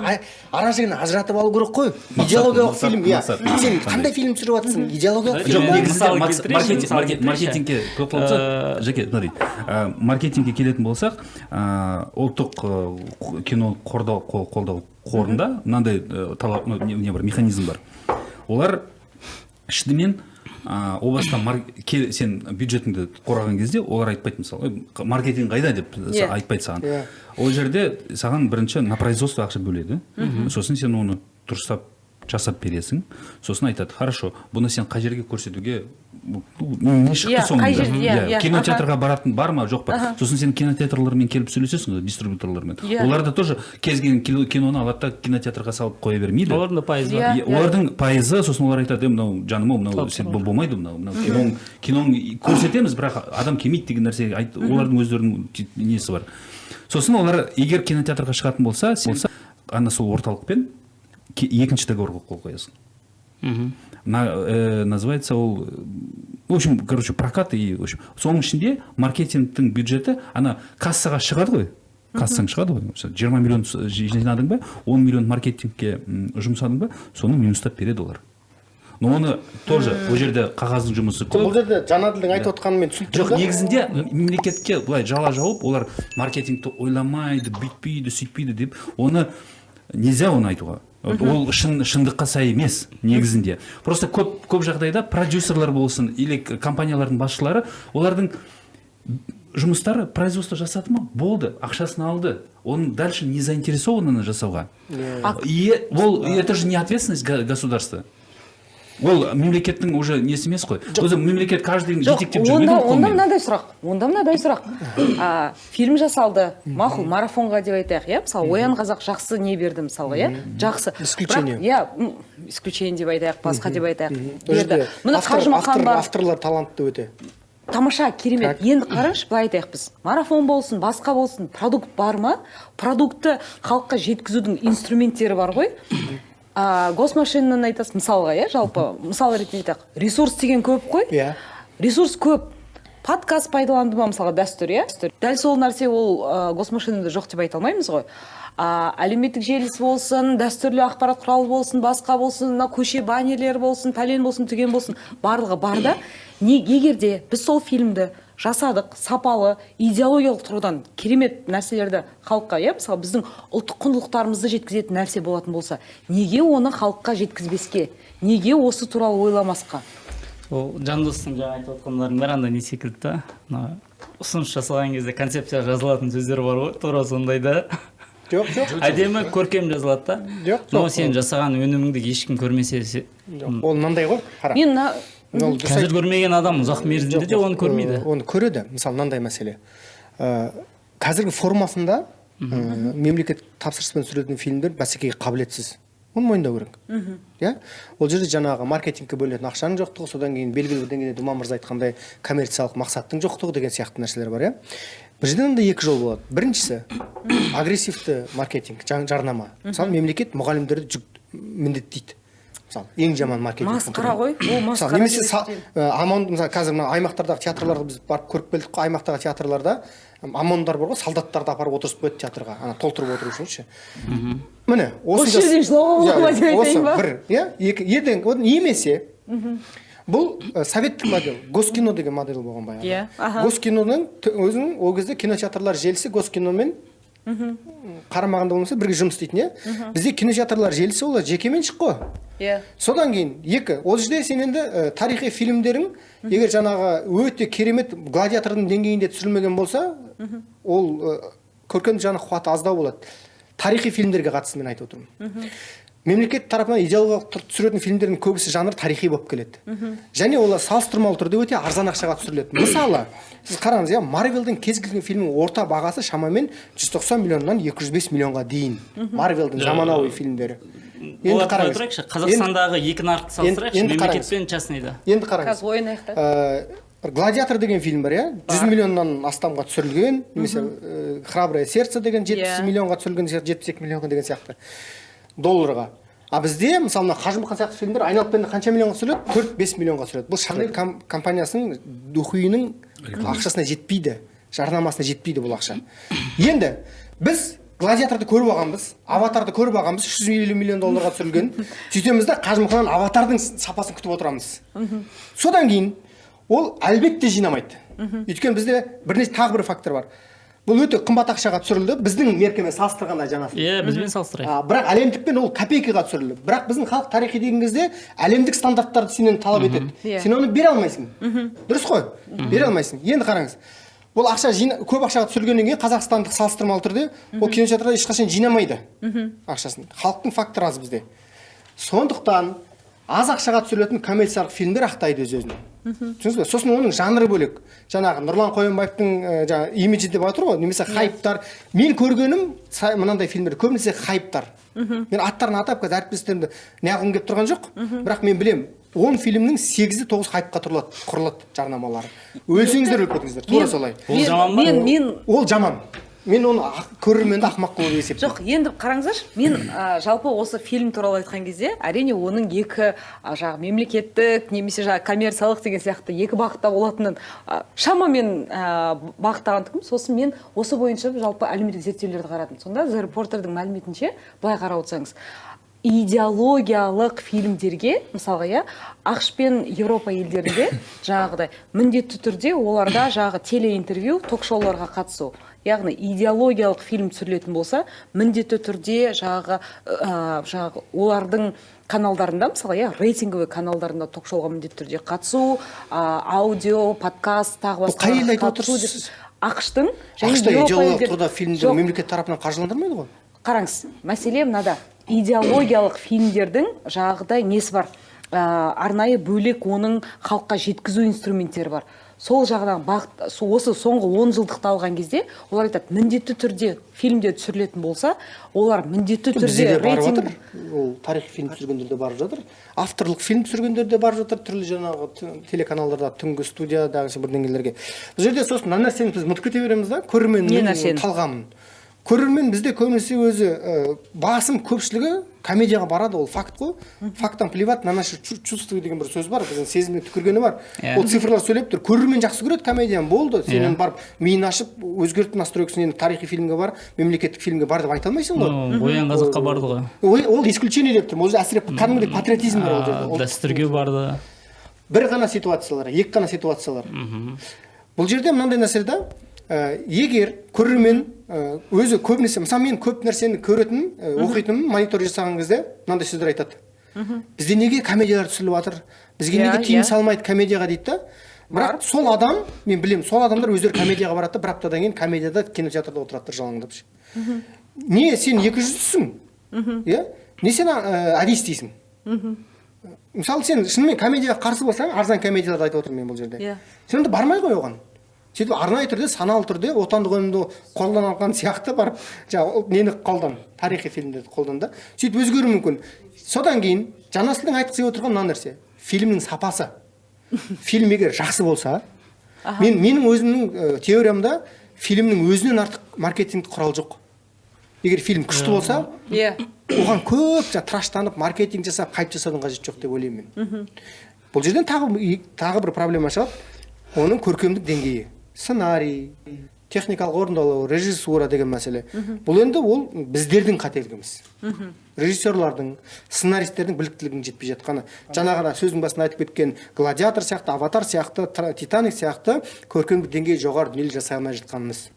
ара жігін ажыратып алу керек қой. Идеологиялық фильм, иә. Мақсат. Сен қандай фильм түсіріп жатырсың? Идеологиялық Жоқ, фильм ба? негізінде Мысал келтірейінші, мысал келтірейінші. маркетингке тоқталсақ, Жәке, смотри, маркетингке келетін болсақ, ұлттық кино қолдау қорында мынандай талап, ну, не бар, механизм бар. Олар шынымен о баста сен бюджетіңді құраған кезде олар айтпайды, мысалы: «Ой, маркетинг қайда?» деп айтпайды саған. Ол жерде саған бірінші на производство ақша бөледі, сосын сен оны дұрыстап жасап бересің, сосын айтады: «Хорошо, бұны сен қай жерге көрсетуге, ну, не шықты Иә, соңында?» қай жерде, иә, иә, Кинотеатрға баратын бар ма, жоқ па? Сосын сен кинотеатрлармен келіп сөйлесесің ғой, дистрибьюторлармен. Олар да тоже кез келген киноны алады да, кинотеатрға салып қоя бермейді. Олардың да пайызы бар. Иә. Иә, олардың пайызы. Сосын олар айтады: «Е, мынау, жаным ау, мынау сен болмайды, мынау киноң көрсетеміз, бірақ адам келмейді» деген нәрсе айт. Олардың өздерінің несі бар. Сосын олар егер кинотеатрға шығатын болса, сен ана сол орталықпен екінші договорға қол қоясың. Называется ол, в общем, короче, прокат и, в общем, соның ішінде маркетингтің бюджеті ана кассаға шығады ғой, кассаң шығады ғой. Мысалы, 20 миллион жинадың ба, 10 миллион маркетингке жұмсадың ба, соны минустап береді олар. Но оны тоже ол жерде қағаздың жұмысы көп. Бұл жерде Жанәділдің айтып отқанын мен түсініп Жоқ, тұрмын да. негізінде мемлекетке былай жала жауып, олар маркетингті ойламайды, бүйтпейді, сөйтпейді деп, оны нельзя, оны айтуға. Ол шындыққа сай емес негізінде. Просто көп жағдайда продюсерлер болсын или компаниялардың басшылары, олардың жұмыстары производство жасады ма, болды, ақшасын алды, он дальше не заинтересован оны жасауға. И ол, это же не ответственность государства, ол мемлекеттің уже несі емес қой. Өзі мемлекет каждый Жоқ, жетектеп онда жүрмейді ғой онда қолмен. Мынандай сұрақ, фильм жасалды, мақұл, марафонға деп айтайық, иә, мысалы, «Оян, қазақ» жақсы не берді, мысалға, иә, жақсы. Исключение. Бірақ, иә, исключение деп айтайық, басқа деп айтайық, Ол жерде берді. Міне, Қажымұқан бар. Авторлар талантты өте. Тамаша, керемет. Так. Енді қараңызшы, былай айтайық, біз марафон болсын, басқа болсын, продукт бар ма, продуктты халыққа жеткізудің инструменттері бар ғой. Госмашинаны айтасыз мысалға, иә, жалпы мысал ретінде айтайық, ресурс деген көп қой. Ресурс көп, подкаст пайдаланды ма, мысалға, дәстүр, иә, дәл сол нәрсе, ол госмашинада жоқ деп айта алмаймыз ғой. Әлеуметтік желісі болсын, дәстүрлі ақпарат құралы болсын, басқа болсын, мына көше баннерлері болсын, пәлен болсын, түген болсын, барлығы бар да. Не, егер де біз сол фильмді жасадық, сапалы, идеологиялық тұрғыдан керемет нәрселерді халыққа, иә, мысалы, біздің ұлттық құндылықтарымызды жеткізетін нәрсе болатын болса, неге оны халыққа жеткізбеске, неге осы туралы ойламасқа? Ол Жандостың жаңа айтып отқандарының бәрі андай не секілді да, мына ұсыныс жасалған кезде концепция жазылатын сөздер бар ғой, тура сондай да. Жоқ, жоқ. Әдемі, көркем жазылады да. Жоқ, Но жоқ. сен жасаған өніміңді ешкім көрмесе Жоқ, ол мынандай ғой, қара. Мен мына Ол дұрыс. Қазір көрмеген адам ұзақ мерзімде Жоқ, де оны көрмейді. Оны көреді. Мысалы, мынандай мәселе. Қазіргі формасында мемлекет тапсырыспен түсіретін фильмдер бәсекеге қабілетсіз, оны мойындау керек, иә. Ол жерде жаңағы маркетингке бөлінетін ақшаның жоқтығы, содан кейін белгілі бір деңгейде, Думан мырза айтқандай, коммерциялық мақсаттың жоқтығы деген сияқты нәрселер бар, иә. Бұл жерде мынандай екі жол болады. Біріншісі — агрессивті маркетинг, жарнама. Мысалы, мемлекет мұғалімдерді жүк міндеттейді, мысалы, ең жаман маркетинг. Масқара ғой ол. Мысалы, масқара немесе деп есептеймін. ОМОН, мысалы, қазір мына аймақтардағы театрларды біз барып көріп келдік қой. Аймақтағы театрларда ОМОНдар бар ғой, солдаттарды апарып отырғызып қояды театрға, ана толтырып отыру үшін ше. Міне, Осы жерден жылауға бола ма деп Иә, осы айтайын ба? бір, иә, екі ертең немесе бұл советтік модель, Госкино деген модель болған баяғыда. Иә, аха. Госкиноның өзінің ол кезде кинотеатрлар желісі Госкиномен қарамағында болмаса, бірге жұмыс істейтін, иә. Бізде кинотеатрлар желісі олар жекеменшік қой. Содан кейін екі, ол жерде сен енді тарихи фильмдерің, егер жаңағы өте керемет «Гладиатордың» деңгейінде түсірілмеген болса, ол көркем жаны, қуаты аздау болады. Тарихи фильмдерге қатысты мен айтып отырмын. Мемлекет тарапынан идеологиялық түсіретін фильмдердің көбісі жанр тарихи болып келеді және олар салыстырмалы түрде өте арзан ақшаға түсіріледі. Мысалы, сіз қараңыз, иә, Марвелдің кез келген фильмінің орта бағасы шамамен 190 миллионнан 205 миллионға дейін, Марвелдің заманауи фильмдері. Енді Оларды қоя қараңыз. тұрайықшы, Қазақстандағы екі нарықты салыстырайықшы, Енді мемлекет қараңыз. пен частныйды. Енді қараңыз. Қазір ойын аяқта. Бір «Гладиатор» деген фильм бар, иә, 100 миллионнан астамға түсірілген, немесе «Храброе сердце» деген 70 миллионға түсірілген сияқты, 72 миллионға деген сияқты долларға. А бізде, мысалы, мына «Қажымұқан» сияқты фильмдер айналып келгенде қанша миллионға түсіріледі? 4-5 миллионға түсіріледі. Бұл Шанель компаниясының духиінің ақшасына жетпейді, жарнамасына жетпейді бұл ақша. Енді біз «Гладиаторды» көріп алғанбыз, «Аватарды» көріп алғанбыз, 350 миллион долларға түсірілген. Сөйтеміз да, Қажымұқаннан «Аватардың» сапасын күтіп отырамыз. Содан кейін ол әлбетте жинамайды, өйткені бізде бірнеше, тағы бір фактор бар: бұл өте қымбат ақшаға түсірілді біздің меркемен салыстырғанда жаңа. Иә, бізбен салыстырайық. Бірақ әлемдікпен ол копейкаға түсірілді. Бірақ біздің халық тарихи деген кезде әлемдік стандарттарды сенен талап етеді. Сен оны бере алмайсың, дұрыс қой? Бере алмайсың. Енді қараңыз, бұл ақша көп ақшаға түсірілгеннен кейін, қазақстандық салыстырмалы түрде, ол кинотеатрда ешқашан жинамайды ақшасын. Халықтың факторы аз бізде. Сондықтан аз ақшаға түсірілетін коммерциялық фильмдер ақтайды өз өзін, түсіндіңіз бе? Сосын оның жанры бөлек. Жаңағы Нұрлан Қоянбаевтың жаңағы имиджі деп отыр ғой, немесе хайптар. Мен көргенім мынандай фильмдер көбінесе хайптар. Мен аттарын атап, қазір әріптестерімді неғылғым келіп тұрған жоқ, бірақ мен білемін, 10 фильмнің сегізі, тоғыз хайпқа тұрылады, құрылады жарнамалары. Өлсеңіздер, өліп кетіңіздер, тура солай. Ол жаман ба? Мен Ол жаман. Мен оны көрерменді ақымақ қылып есептеймін. Жоқ, енді қараңыздаршы, мен жалпы осы фильм туралы айтқан кезде, әрине, оның екі жаңағы мемлекеттік немесе жаңағы коммерциялық деген сияқты екі бағытта болатынын шамамен бағыттаған тұғым. Сосын мен осы бойынша жалпы әлеуметтік зерттеулерді қарадым. Сонда The Reporter'дың мәліметінше, былай қарап отырсаңыз Идеологиялық фильмдерге, мысалға, иә, АҚШ пен Еуропа елдерінде жаңағыдай міндетті түрде оларда жаңағы телеинтервью, ток шоуларға қатысу, яғни идеологиялық фильм түсірілетін болса, міндетті түрде жаңағы олардың каналдарында, мысалы, иә, рейтинговый каналдарында ток шоуға міндетті түрде қатысу, аудио подкаст, тағы Бұл басқа қай елді айтып қатысу деп. отырсыз? АҚШ-тың және АҚШ-та Еуропа идеологиялық елдер- тұрғыда фильмдер Жоқ, мемлекет тарапынан қаржыландырмайды ғой. Қараңыз, мәселе мынада: идеологиялық фильмдердің жаңағыдай несі бар, арнайы бөлек оның халыққа жеткізу инструменттері бар. Сол жағынан бағыт, осы соңғы 10 жылдықты алған кезде олар айтады, міндетті түрде фильмде түсірілетін болса, олар міндетті Бізде түрде де барып рейтинг. жатыр. Ол тарихи фильм түсіргендер де барып жатыр, авторлық фильм түсіргендер де барып жатыр, түрлі жаңағы телеканалдарда, түнгі студиядағы бірдеңелерге. Бұл жерде сосын мына нәрсені біз ұмытып кете береміз да, Не көрерменнің нәрсені? талғамын. Көрермен бізде көбінесе өзі, басым көпшілігі комедияға барады, ол факт қой. Факттан плевать на наши чувства деген бір сөз бар, біздің сезімге түкіргені бар. Ол цифрлар сөйлеп тұр. Көрермен жақсы көреді комедияны, болды. Сен енді барып миын ашып, өзгерт настройкасын, енді тарихи фильмге бар, мемлекеттік фильмге бар деп айта алмайсың ғой. Ну, «Оян қазаққа» барды ғой. Ол исключение деп тұрмын. Ол жерде әсіреп кәдімгідей патриотизм бар ол жерде. Дәстүрге барды. Бір ғана ситуациялар, екі ғана ситуациялар. Бұл жерде мынандай нәрсе да, егер көрермен өзі көбінесе, мысалы, мен көп нәрсені көретін, оқитынмын, монитор жасаған кезде мынандай сөздер айтады: «Бізде неге комедиялар түсіріліп жатыр, бізге неге тыйым салмайды комедияға?» — дейді да. Бірақ сол адам, мен білемін, сол адамдар өздері комедияға барады да, бір аптадан кейін комедияда кинотеатрда отырады жалаңдап ше. Не сен екі жүздісің, иә, не сен әдейі істейсің. Мысалы, сен шынымен комедияға қарсы болсаң, арзан комедияларды айтып отырмын мен бұл жерде, сен онда бармай қой оған. Сөйтіп арнайы түрде, саналы түрде отандық өнімді қолданған сияқты барып, жаңағы ол нені қолдан, тарихи фильмдерді қолдан да, сөйтіп өзгеруі мүмкін. Содан кейін Жанасылдың айтқысы келіп отырған мына нәрсе: фильмнің сапасы. Фильм егер жақсы болса, менің өзімнің теориямда фильмнің өзінен артық маркетингтік құрал жоқ. Егер фильм күшті болса, оған көп жаңа тыраштанып, маркетинг жасап, хайп жасаудың қажеті жоқ деп ойлаймын мен. Бұл жерден тағы бір проблема шығады: оның көркемдік деңгейі, сценарий, техникалық орындалу, режиссура деген мәселе. Бұл енді ол біздердің қателігіміз, режиссерлардың, сценаристердің біліктілігінің жетпей жатқаны. Жаңа ғана сөздің басында айтып кеткен «Гладиатор» сияқты, «Аватар» сияқты, «Титаник» сияқты көркемдік деңгейі жоғары дүниелер жасай алмай жатқанымыз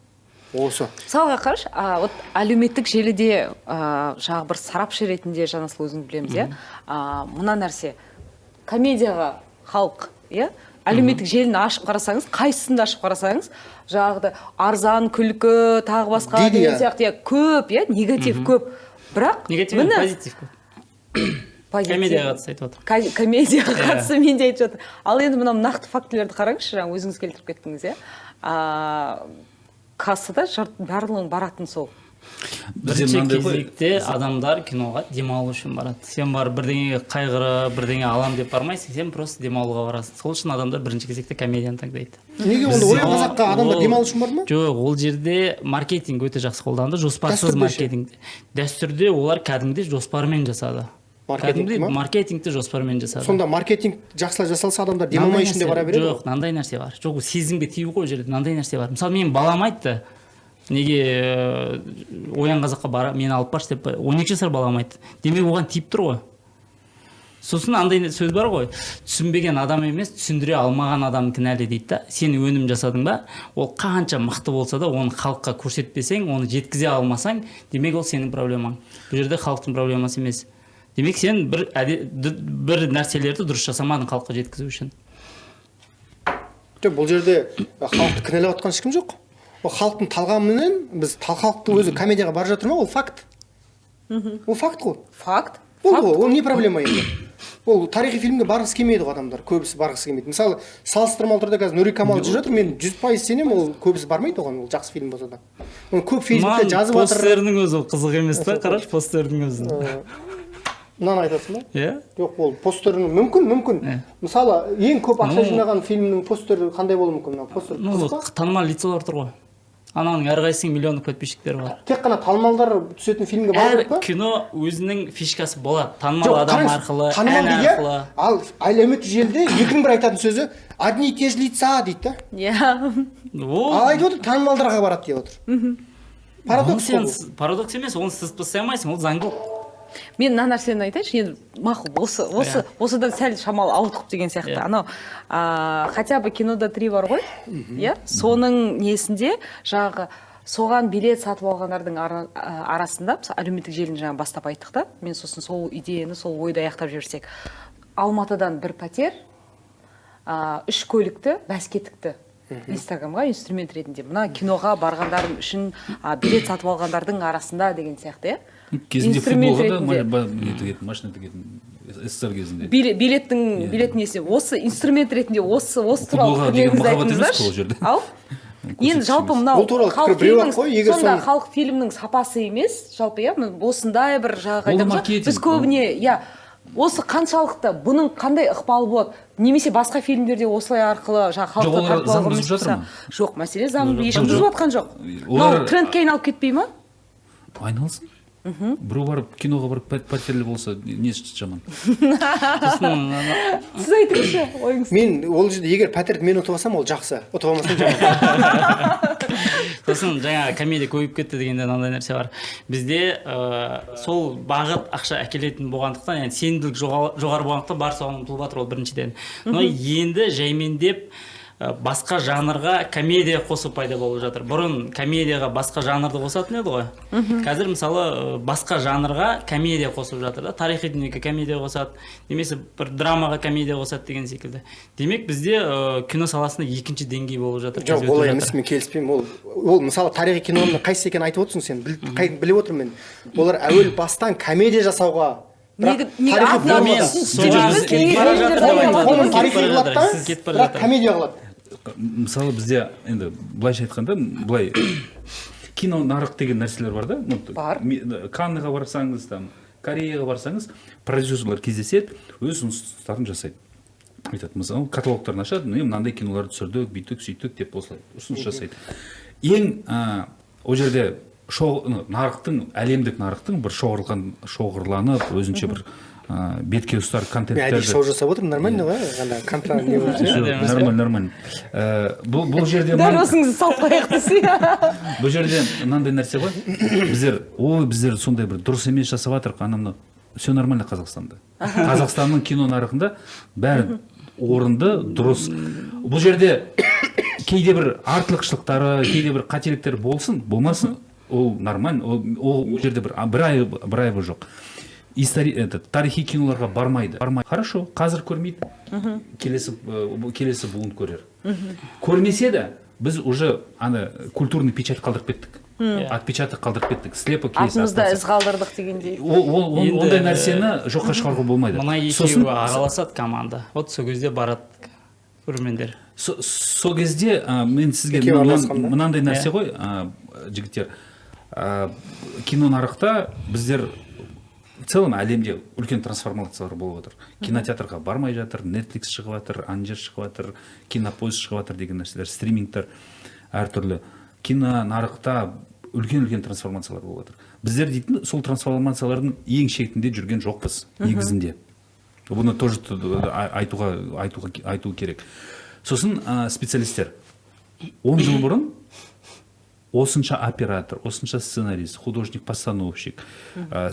осы. Мысалға, қарашы, вот әлеуметтік желіде, жаңағы бір сарапшы ретінде, Жанасыл, өзің білеміз, иә, мына нәрсе: комедияға халық, иә, әлеуметтік желіні ашып қарасаңыз, қайсысын да ашып қарасаңыз, жаңағыдай арзан күлкі, тағы басқа Дейді, деген иә. сияқты, иә, көп, иә, негатив көп, бірақ Негатив, міне, позитив көп. Позитив. Комедияға қатысты айтып отыр. Комедияға қатысты мен де айтып жатырмын. Ал енді мынау нақты фактілерді қараңызшы, жаңа өзіңіз келтіріп кеттіңіз, иә, кассада жұрт барлығының баратын сол. Бізде Бірінші мынандай ғой. кезекте адамдар киноға демалу үшін барады. Сен барып бірдеңеге қайғырып, бірдеңе алам деп бармайсың, сен просто демалуға барасың. Сол үшін адамдар бірінші кезекте комедияны таңдайды. Неге онда «Оян қазаққа» адамдар демалу үшін барды ма? Жоқ, ол жерде маркетинг өте жақсы қолданды, жоспарсыз Дәстүрде ше? маркетинг. Дәстүрде олар кәдімгідей жоспармен жасады. Маркетинг Кәдімгідей ма? маркетингті жоспармен жасады. Сонда маркетинг жақсылап жасалса, адамдар демалмай Мынандай үшін де нәрсе- бара береді Жоқ, ғой. мынандай нәрсе бар. Жоқ, ол сезімге тию ғой. Ол жерде мынандай нәрсе бар: мысалы, менің балам айтты, неге «Оян қазаққа» бара, мені алып баршы деп 12 жасар балам айтты. Демек, оған тиіп тұр ғой. Сосын андай сөз бар ғой: түсінбеген адам емес, түсіндіре алмаған адам кінәлі дейді да. Сен өнім жасадың ба, ол қанша мықты болса да, оны халыққа көрсетпесең, оны жеткізе алмасаң, демек, ол сенің проблемаң. Бұл жерде халықтың проблемасы емес. Демек, сен бір нәрселерді дұрыс жасамадың халыққа жеткізу үшін. Жоқ, бұл жерде халықты кінәлап жатқан ешкім жоқ. Ол халықтың талғамымен біз, халықтың өзі комедияға барып жатыр ма, ол факт, ол факт қой. Факт. Болды ғой, ол не проблема енді? Ол тарихи фильмге барғысы келмейді ғой адамдар, көбісі барғысы келмейді. Мысалы, салыстырмалы түрде қазір «Нұри Камал» жүріп жатыр, мен 100% сенемін, ол көбісі бармайды оған, ол жақсы фильм болса да. Оны көп Фейсбукте Маған жазып жатыр. постерінің өзі ол қызық емес та, қарашы постердің өзін. Мынаны айтасың ба? Иә. Жоқ, ол постерінің мүмкін. Иә. Мысалы, ең көп ақша Ну. жинаған фильмнің постері қандай болуы мүмкін? Мына постер Ну, қызық па? танымал лицолар тұр ғой, ананың әрқайсысының миллиондық подписчиктері бар. Тек қана танымалдар түсетін фильмге бару Әр керек па? кино өзінің фишкасы болады, танымал Жоқ, адам қараңыз, арқылы, танымал ән дейді, иә? арқылы. Ал әлеуметтік желіде екінің бірі айтатын сөзі: «Одни и те же лица», — дейді да. Ол Ал айтып отыр, танымалдарға барады деп отыр. Парадокс Оны қой сен бұл. Парадокс емес, оны сызып тастай алмайсың, ол заңдылық. Мен мына нәрсені айтайыншы енді, мақұл, осы осы осыдан сәл шамалы ауытқып деген сияқты. Анау хотя бы «Кинода три» бар ғой, иә, соның несінде жаңағы соған билет сатып алғандардың арасында, мысалы, әлеуметтік желіні жаңа бастап айттық та, мен сосын сол идеяны, сол ойды аяқтап жіберсек, Алматыдан бір пәтер, үш көлікті бәске тікті Инстаграмға инструмент ретінде, мына киноға барғандар үшін, билет сатып алғандардың арасында деген сияқты, иә. Кезінде Инструмент футболға да ретінде. Не тігетін, машина тігетін СССР кезінде. Билеттің, билет несі, осы инструмент ретінде осы туралы Футболға деген пікірлеріңізді махаббат емес айтыңыздаршы. қой ол жерде. Ал енді жалпы мынау Ол туралы халық пікір біреу-ақ фильмнің қой, егер сонда соны- халық фильмнің сапасы емес жалпы, иә, міне осындай бір жаңағы Ол да айтамыз ғой, маркетинг. біз көбіне, иә, осы қаншалықты, бұның қандай ықпалы болады, немесе басқа фильмдерде осылай арқылы жаңағы халықты Жоқ, олар тартып заң алуға бұзып жатыр болса- ма? Жоқ, мәселе заңды Жоқ, ешкім жоқ. бұзып жатқан жоқ. Олар- Мынау трендке айналып кетпей ма? Айналсын. Біреу барып, киноға барып пәтерлі болса, несі жаман? Сосын Сіз айтыңызшы ойыңызды. Мен ол жерде, егер пәтерді мен ұтып алсам, ол жақсы, ұтып алмасам, жаман. Сосын жаңа комедия көбейіп кетті дегенде мынандай нәрсе бар бізде: сол бағыт ақша әкелетін болғандықтан, яғни сенімділік жоғары болғандықтан, бар соған ұмтылып жатыр. Ол біріншіден. Но енді жаймендеп басқа жанрға комедия қосу пайда болып жатыр. Бұрын комедияға басқа жанрды қосатын еді ғой, қазір, мысалы, басқа жанрға комедия қосып жатыр да, тарихи дүниеге комедия қосады немесе бір драмаға комедия қосады деген секілді. Демек, бізде кино саласында екінші деңгей болып жатыр, Жоқ, қазір өтіп олай жатыр. емес, мен келіспеймін. Ол мысалы, тарихи киноның қайсысы екенін айтып отырсың сен, біліп отырмын мен. Олар әуел бастан комедия жасауға, бірақ Неге тарихи атын Мен формада. соған Біз кетіп бара кейін жатыр деп фильмдерді айтып Оның жатырмын. тарихи Кетіп бара қылады жатыр. да, Сіз кетіп бара бірақ жатыр. комедия қылады. Мысалы, бізде енді былайша айтқанда, былай, кино нарық деген нәрселер бар да, ну, Бар. Канныға барсаңыз, там Кореяға барсаңыз, продюсерлер кездеседі, өз ұсыныстарын жасайды, айтады, мысалы, каталогтарын ашады: міне, мынандай кинолар түсірдік, бүйттік, сөйттік деп осылай ұсыныс жасайды. Ең ол жерде ну, нарықтың, әлемдік нарықтың бір шоғырланып, өзінше бір бетке ұстар Мен әдейі контенттерді шоу жасап отырмын, нормально ғой, ана контра не болып Всё, ше. Нормально, нормально. Бұл жерде Дәл мынандай- осыңызды салып қояйық десе. Бұл жерде мынандай нәрсе ғой: біздер, ой, біздер сондай бір дұрыс емес жасап жатырық, анау мынау все нормально. Қазақстанда, Қазақстанның кино нарығында бәрі орынды, дұрыс. Бұл жерде кейде бір артықшылықтары, кейде бір қателіктер болсын, болмасын, ол нормально. Ол жерде бір айыбы жоқ. Этот, тарихи киноларға бармайды, бармайды, хорошо, қазір көрмейді, келесі буын көрер. Көрмесе де, біз уже ана культурный печать қалдырып кеттік, отпечаток қалдырып кеттік, слепок есть, Артымызда остался. із қалдырдық дегендей. Ол Енді, ондай нәрсені жоққа шығаруға болмайды. Мына Сосын екеуі араласады, команда, вот сол кезде барады көрермендер. Сол кезде мен сізге Екеуі араласқан ба? мынандай нәрсе ғой, жігіттер, кино нарықта біздер в целом әлемде үлкен трансформациялар болып жатыр, кинотеатрға бармай жатыр, Netflix шығып жатыр, ана жер шығып жатыр, Кинопоиск шығып жатыр деген нәрселер, стримингтер әртүрлі. Кино нарықта үлкен үлкен трансформациялар болып жатыр. Біздер дейтін сол трансформациялардың ең шетінде жүрген жоқпыз негізінде, бұны тоже айту керек. Сосын специалисттер: 10 жыл бұрын осынша оператор, осынша сценарист, художник постановщик,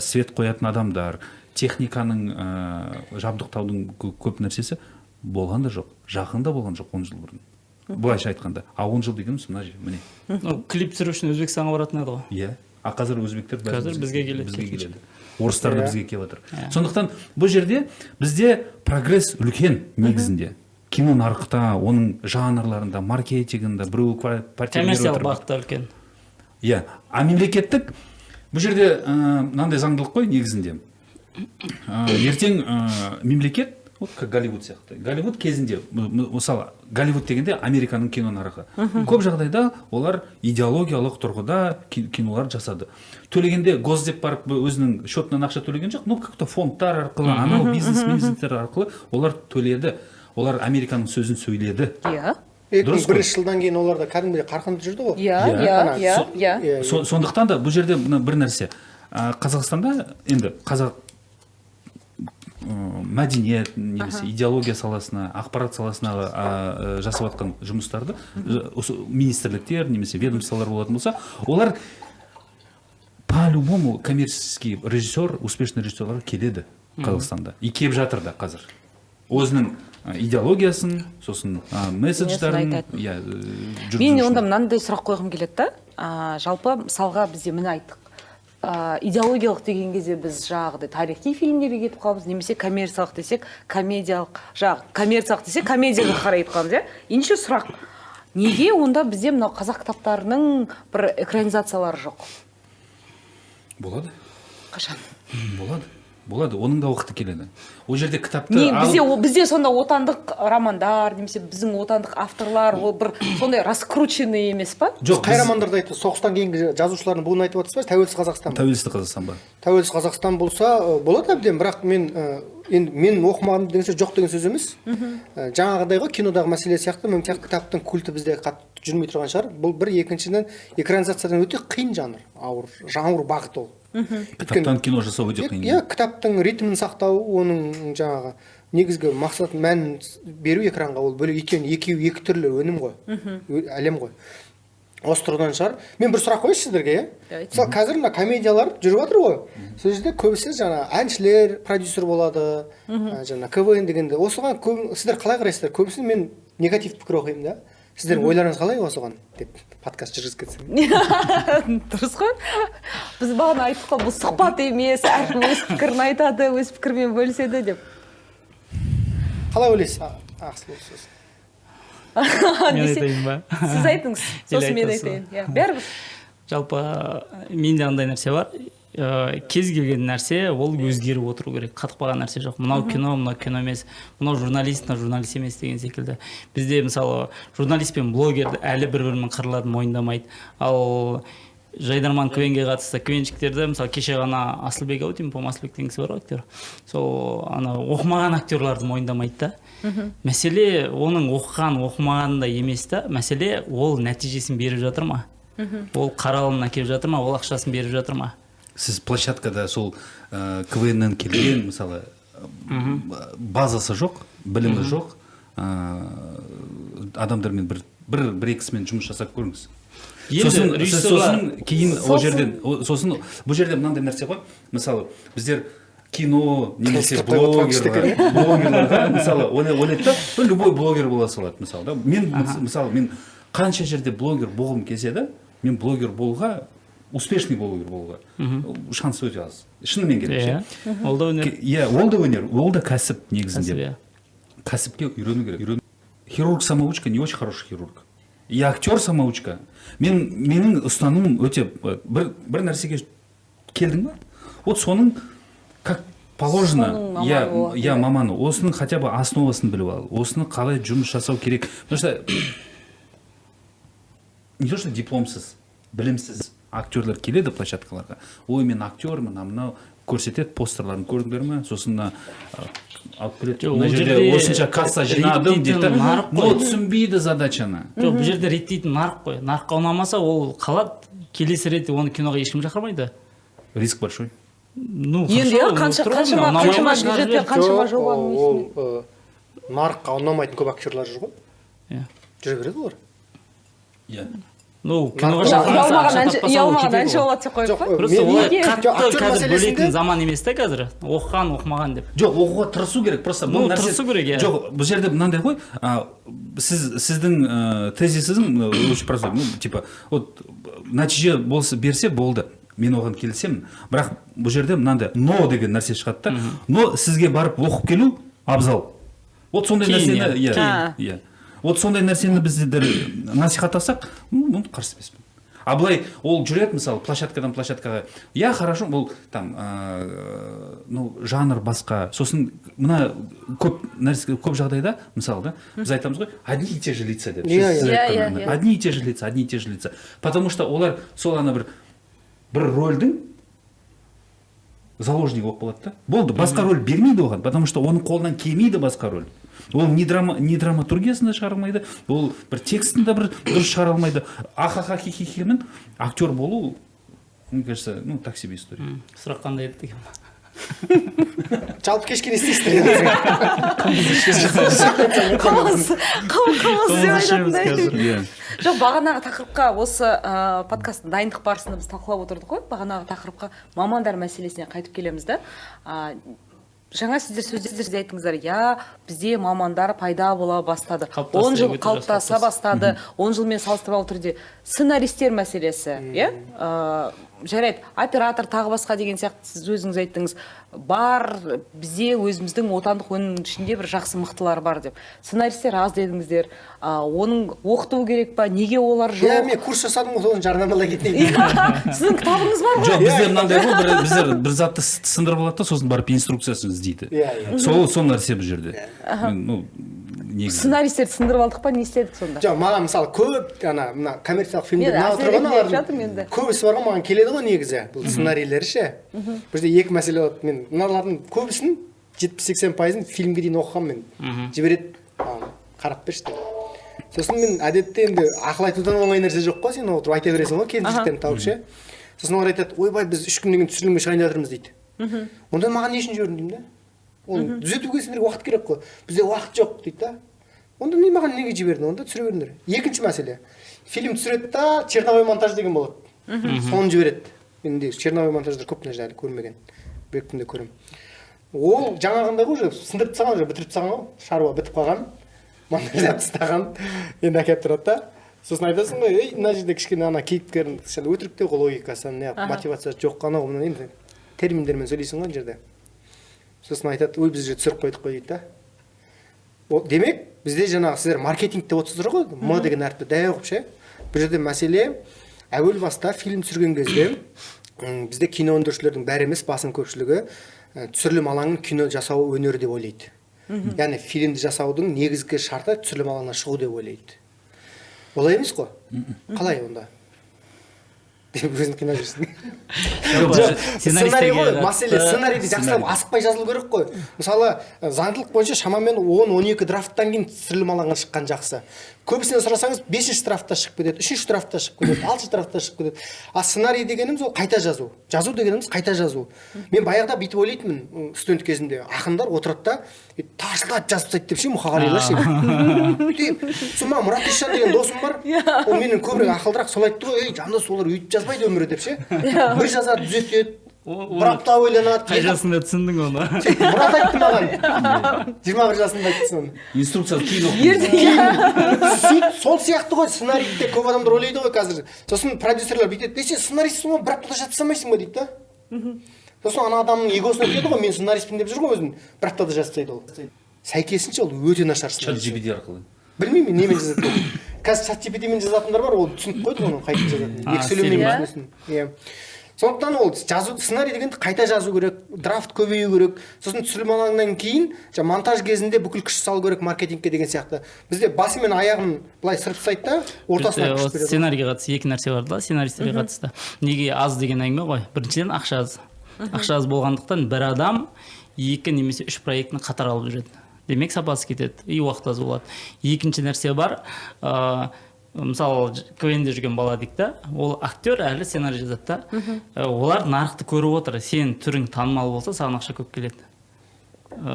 свет қоятын адамдар, техниканың, жабдықтаудың көп нәрсесі болған да жоқ, жақын да болған жоқ 10 жыл бұрын, былайша айтқанда. А 10 жыл дегеніміз мына жер, міне. Ну, клип түсіру үшін Өзбекстанға баратын еді ғой. Иә, а қазір өзбектер бәрі Қазір бізге келеді, бізге керісінше. келеді, орыстар да Иә. бізге келіп жатыр. Сондықтан бұл жерде бізде прогресс үлкен негізінде, кино нарықта, оның жанрларында, маркетингінде біреу партия беріп Коммерциялық отыр. бағытта үлкен. Иә, а мемлекеттік бұл жерде мынандай заңдылық қой негізінде. Ертең мемлекет, вот как Голливуд сияқты, Голливуд кезінде, мысалы, Голливуд дегенде Американың кино нарығы, көп жағдайда олар идеологиялық тұрғыда кинолар жасады. Төлегенде госдеп барып өзінің счетынан ақша төлеген жоқ, ну, как то фондтар арқылы, анау бизнес бизнестер арқылы олар төледі, олар Американың сөзін сөйледі. Екі мың Дұрыс қой. бірінші жылдан кейін оларда кәдімгідей қарқынды жүрді ғой. Иә Иә. иә Ана, иә иә Иә. Сондықтан да бұл жерде мына бір нәрсе: Қазақстанда енді қазақ мәдениет немесе идеология саласына, ақпарат саласына жасап жатқан жұмыстарды осы министрліктер немесе ведомстволар болатын болса, олар по По-любому коммерческий режиссер, успешный режиссерлар келеді Қазақстанда и келіп жатыр да қазір. Өзінің идеологиясын, сосын месседждарын, айтады. иә, Мен жүргізу онда үшін. мынандай сұрақ қойғым келеді да. Жалпы, мысалға, бізде міне айттық, идеологиялық деген кезде біз жаңағыдай тарихи фильмдерге кетіп қаламыз немесе коммерциялық десек, комедиялық, жаңағы коммерциялық десек, комедияға қарай кетіп қаламыз, иә. Ендеше сұрақ: неге онда бізде мынау қазақ кітаптарының бір экранизациялары жоқ? Болады. Қашан? Болады, болады, оның да уақыты келеді. Ол жерде кітапты Не, бізде бізде сонда отандық романдар немесе біздің отандық авторлар ол бір сондай раскрученный емес па? Жоқ, Қай романдарды айтты? Соғыстан кейінгі жазушылардың буынын айтып отырсыз ба, тәуелсіз Қазақстан ба? Тәуелсіз Қазақстан ба? Тәуелсіз Қазақстан болса, болады әбден, бірақ мен енді мен оқымағаным деген сөз жоқ деген сөз емес. Жаңағыдай ғой, кинодағы мәселе сияқты, мүмкін сияқты кітаптың культі бізде қатты жүрмей тұрған шығар. Бұл бір, екіншіден, экранизациядан өте қиын жанр, ауыр, ауыр бағыт ол. Кітаптан кино жасау өте қиын. Иә, кітаптың ритмін сақтау, оның жаңағы негізгі мақсат, мәнін беру экранға, ол бөлек, өйткені екеуі екі түрлі өнім ғой, әлем ғой. Осы тұрғыдан шығар. Мен бір сұрақ қояйыншы сіздерге, иә? Давайте. Мысалы, қазір мына комедиялар жүріп жатыр ғой, сол жерде көбісі жаңа әншілер продюсер болады, жаңа КВН дегенде. Осыған көп, сіздер қалай қарайсыздар? Көбісі мен негатив пікір оқимын да. Сіздердің ойларыңыз қалай осыған деп подкаст жүргізіп кетсем. Дұрыс қой, біз бағана айттық қой, бұл сұхбат емес, әркім өз пікірін айтады, өз пікірімен бөліседі деп. Қалай ойлайсыз, Ақсұлу, сіз? Мен Десе- айтайын ба? Сіз айтыңыз, Или сосын мен айтасыз ба? айтайын, иә, бәрібір. Жалпы, менде андай нәрсе бар. Кез келген нәрсе ол өзгеріп отыру керек, қатып қалған нәрсе жоқ. Мынау кино, мынау кино емес, мынау журналист, мынау журналист емес деген секілді. Бізде, мысалы, журналист пен блогер әлі бір бірінің қырларын мойындамайды. Ал Жайдарман КВНге қатысты КВНщиктерді, мысалы, кеше ғана Асылбек ау деймін, по Асылбек деген кісі бар ғой, актер, сол ана оқымаған актерларды мойындамайды да. Мәселе оның оқыған оқымағанында емес та, мәселе ол нәтижесін беріп жатыр ма, ол қаралымын әкеліп жатыр ма, ол ақшасын беріп жатыр ма. Сіз площадкада сол КВНнен келген, мысалы, базасы жоқ, білімі жоқ адамдармен бір екісімен жұмыс жасап көріңіз. Енді Сосын сіз сосын кейін ол жерден сосын бұл жерде мынандай нәрсе ғой, мысалы, біздер кино немесе Қылыстырып қойып отырған блогерларға, мысалы, ойлайды да, ну, любой блогер бола салады, мысалы, да. Мен, мысалы, мен қанша жерде блогер болғым келсе де, мен блогер болуға, успешный блогер болуға шанс өте аз, шынымен керек ше. Иә, ол да өнер. Иә, ол да өнер, ол да кәсіп негізінде. Кәсіп, иә. Кәсіпке үйрену керек. Хирург самоучка не очень хороший хирург и актер самоучка. Менің ұстанымым өте бір нәрсеге келдің ба, вот соның как положено, Соның маманы иә, болады. Иә, маманы, осының хотя бы основасын біліп ал, осыны қалай жұмыс жасау керек. Потому что не то что дипломсыз, білімсіз актерлер келеді площадкаларға: «Ой, мен актермін», а мынау көрсетеді, постерларын көрдіңдер ме? Сосын мына алып келеді, Жоқ, мына ол жерде жерде осынша касса жинадым дейді да. реттейтін нарық Но қой. түсінбейді задачаны. Жоқ, бұл жерде реттейтін нарық қой. Нарыққа ұнамаса, ол қалады, келесі рет оны киноға ешкім шақырмайды. Риск большой. Ну, Енді хорошо, иә, қанша тұр ғой, қаншама ұнамай қаншама ма, шығарып бюджетпен, жібер. қаншама Жоқ, жобаның ол несімен. Нарыққа ұнамайтын көп актерлар жүр ғой. Иә. Жүре береді олар. Иә. Ну, киноға Нарыққа шақырмаса, Ұялмаған ақша әнші, таппаса, ол ұялмаған кетеді әнші ғой. болады деп қойып Жоқ, па? Просто мен- олай Неге? қатты Жоқ, актер қазір мәселесінде- бөлетін заман емес та қазір, оқыған оқымаған деп. Жоқ, оқуға тырысу керек просто. Бұл Ну, нәрсе тырысу керек, иә. Жоқ, бұл жерде мынандай ғой, сіз, сіздің тезисіңіз очень простой, ну, типа, вот нәтиже болса, берсе болды, мен оған келісемін. Бірақ бұл жерде мынандай «но» деген нәрсе шығады да. Но сізге барып оқып келу абзал. Вот сондай Кейін, нәрсені, иә, иә, кейін. иә, вот сондай нәрсені біздер насихаттасақ, ну, қарсы емеспін. А былай ол жүреді, мысалы, площадкадан площадкаға, иә, хорошо, бұл там ну, жанр басқа. Сосын мына көп нәрсе, көп жағдайда, мысалы, да, біз айтамыз ғой, одни и те же лица деп. Иә, Сіз иә. айтқан Иә, ана, иә. одни и те же лица, одни и те же лица, потому что олар сол ана бір рөлдің заложнигі болып қалады да, болды, басқа роль бермейді оған, потому что оның қолынан келмейді басқа роль. Ол не драма, не драматургиясын да шығара алмайды, ол бір текстін де бір дұрыс шығара алмайды. Ахаха, хихихимен актер болу, мне кажется, ну, так себе история. Сұрақ қандай еді деген? Жалпы кешке не істейсіздер? Қымыз, қымыз деп Қымыз ішеміз айтатындай. қазір. Иә. Жоқ, бағанағы тақырыпқа, осы подкасттың дайындық барысында біз талқылап отырдық қой. Бағанағы тақырыпқа, мамандар мәселесіне қайтып келеміз да. Жаңа сіздер сөздерде айттыңыздар, иә, бізде мамандар пайда бола бастады. Қалыптасты, 10 жыл өте жақсы. Қалыптаса бастады. 10 жылмен салыстырмалы түрде сценаристер мәселесі, иә. Жарайды, оператор, тағы басқа деген сияқты, сіз өзіңіз айттыңыз, бар, бізде өзіміздің отандық өнімнің ішінде бір жақсы мықтылар бар деп. Сценаристер аз дедіңіздер. Оның оқыту керек па, неге олар Иә, жоқ? мен курс жасадым ғой, соны жарнамалай кетейін. Сіздің кітабыңыз бар ғой. Жоқ, бізде мынандай ғой, бір, біздер бір затты сындырып алады да, сосын барып инструкциясын іздейді. Иә, иә. Сол нәрсе бұл жерде. Ну, негізі. Сценаристерді сындырып алдық па, не істедік сонда? Жоқ, маған, мысалы, көп ана мына коммерциялық фильмдер Мен мына әсер отырған етіп жатырмын енді. алардың көбісі бар ғой, маған келеді ғой негізі бұл сценарийлері ше. Бұл жерде екі мәселе болады. Мен мыналардың көбісін, 70-80%-ын фильмге дейін оқығанмын. Мен жібереді маған, қарап берші деп. Сосын мен әдетте, енді ақыл айтудан оңай нәрсе жоқ қой, сен отырып айта бересің ғой кемшіліктерін тауып ше. Сосын олар айтады: «Ойбай, біз 3 күннен кейін түсірілімге шығайын деп жатырмыз», – дейді. «Онда маған не үшін жібердің?» – деймін да. «Оны түзетуге сендерге уақыт керек қой». «Бізде уақыт жоқ», – дейді да. «Онда не, маған неге жібердің? Онда түсіре беріңдер». Екінші мәселе: фильм түсіреді да, черновой монтаж деген болады, соны жібереді. Менде черновой монтаждар көп мына жерде, әлі көрмеген, бір екі күнде көремін. Ол жаңағындай ғой, уже сындырып тастаған, уже бітіріп тастаған ғой, шаруа бітіп қалған, монтаждап тастаған, енді әкеліп тұрады да. Сосын айтасың ғой: «Ей, мына жерде кішкене ана кейіпкердің сәл өтіріктеу ғой логикасы, не мотивациясы жоқ анау мынау». Енді терминдермен сөйлейсің ғой ана жерде. Сосын айтады: «Ой, біз уже түсіріп қойдық қой», – дейді да. Ол демек, бізде жаңағы сіздер маркетинг деп отырсыздар ғой, м деген әріпті дәу қылып ше. Бұл жерде мәселе әуел баста фильм түсірген кезде, бізде кино өндірушілердің бәрі емес, басым көпшілігі түсірілім алаңын кино жасау өнері деп ойлайды. Яғни фильмді жасаудың негізгі шарты түсірілім алаңына шығу деп ойлайды. Олай емес қой. Қалай онда деп өзің қинап жүрсің. Жалпы Сценарий ғой сценаристерге мәселе. қатысты. Сценарийді жақсылап, асықпай жазылу керек қой. Мысалы, заңдылық бойынша шамамен 10-12 драфттан кейін түсірілім алаңына шыққан жақсы. Көбісінен сұрасаңыз, бесінші драфтта шығып кетеді, үшінші драфтта шығып кетеді, алтыншы драфтта шығып кетеді. А сценарий дегеніміз – ол қайта жазу. Жазу дегеніміз – қайта жазу. Мен баяғыда бүйтіп ойлайтынмын, студент кезімде, ақындар отырады да, тарсылдатып жазып тастайды деп ше, Мұқағалилар ше, бүйтіп. Сосын маған Мұрат Есжан деген досым бар, ол менен көбірек ақылдырақ, сол айтты ғой: «Ей, Жандос, олар өйтіп жазбайды өмірі», – деп ше. Бір жазады, түзетеді, бір апта ойланады. Қай жасыңда түсіндің оны? Сөйтіп Мұрат айтты маған, 21 жасымда айтты соны. Инструкцияны кейін оқимыз. Сөйтіп, сол сияқты ғой сценарийді де көп адамдар ойлайды ғой қазір. Сосын продюсерлер бүйтеді: «Ей, сен сценаристсің ғой, бір аптада жазып тастамайсың ба?» – дейді да. Сосын ана адамның эгосына тиеді ғой, мен сценаристпін деп жүр ғой өзін, бір аптада жазып тастайды. Ол сәйкесінше ол өте нашар Чат сценарий. GPT арқылы. Білмеймін мен, немен жазады ол. Қазір чат GPT мен жазатындар бар, ол түсініп қойды оның қайтып жазатынын. А, Екі сөйлемнен стиль ма? түсінесің, иә. Сондықтан ол жазу, сценарий дегенді қайта жазу керек, драфт көбею керек. Сосын түсірілім алаңынан кейін жаңа монтаж кезінде бүкіл күш салу керек маркетингке деген сияқты. Бізде басы мен аяғын былай сырып тастайды да, ортасына күш Осы береді. сценарийге қатысты екі нәрсе бар да. Сценаристерге қатысты неге аз деген әңгіме ғой. Біріншіден, ақша аз. Ақша аз болғандықтан бір адам екі немесе үш проектіні қатар алып жүреді, демек сапасы кетеді и уақыт аз болады. Екінші нәрсе бар, мысалы, КВН де жүрген бала дейік та, ол актер әлі сценарий жазады да. Олар нарықты көріп отыр. Сен түрің танымал болса, саған ақша көп келеді,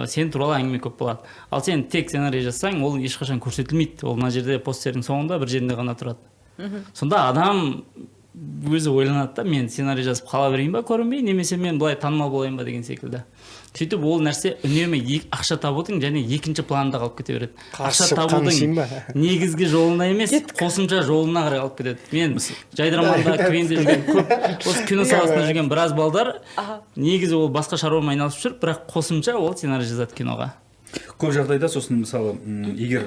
сен туралы әңгіме көп болады. Ал сен тек сценарий жазсаң, ол ешқашан көрсетілмейді, ол мына жерде постердің соңында бір жерінде ғана тұрады. Сонда адам өзі ойланады да: мен сценарий жазып қала берейін ба көрінбей, немесе мен былай танымал болайын ба деген секілді. Сөйтіп ол нәрсе үнемі ақша табудың және екінші планда қалып кете береді. Қарсы Ақша шығып қан табудың ішейін ба? негізгі жолына емес, қосымша жолына қарай алып кетеді. Мен Жайдарманда, КВН де жүрген көп, осы кино саласында жүрген біраз балдар негізі ол басқа шаруамен айналысып жүр, бірақ қосымша ол сценарий жазады киноға. Көп жағдайда сосын, мысалы, егер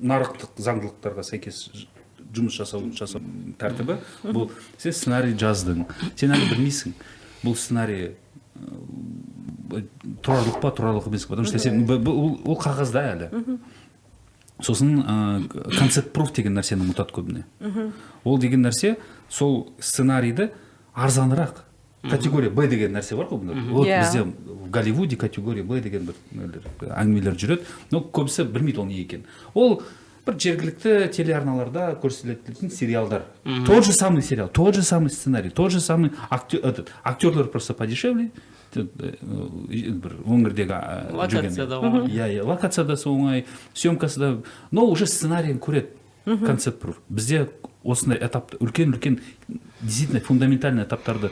нарықтық заңдылықтарға сәйкес жұмыс жасау тәртібі бұл: сен сценарий жаздың, сен әлі білмейсің, бұл сценарий тұрарлық па, тұрарлық емес, потому что сен ол қағазда әлі. Сосын концепт пруф деген нәрсені ұмытады көбіне. Ол деген нәрсе – сол сценарийді арзанырақ, категория Б деген нәрсе бар ғой бұнда. Вот бізде в Голливуде категория Б деген бір нелер, әңгімелер жүреді, но көбісі білмейді ол не екенін. Ол Бір жергілікті телеарналарда көрсетілетін сериалдар. Тот же самый сериал, тот же самый сценарий, тот же самый актер, этот, актерлар просто подешевле, бір өңірдегі Локация да жүрген. Оңай. Иә, локация да оңай, съемкасы да, но уже сценарийін көреді, концепт пруф. Бізде осындай этап, үлкен үлкен, действительно фундаментальный этаптарды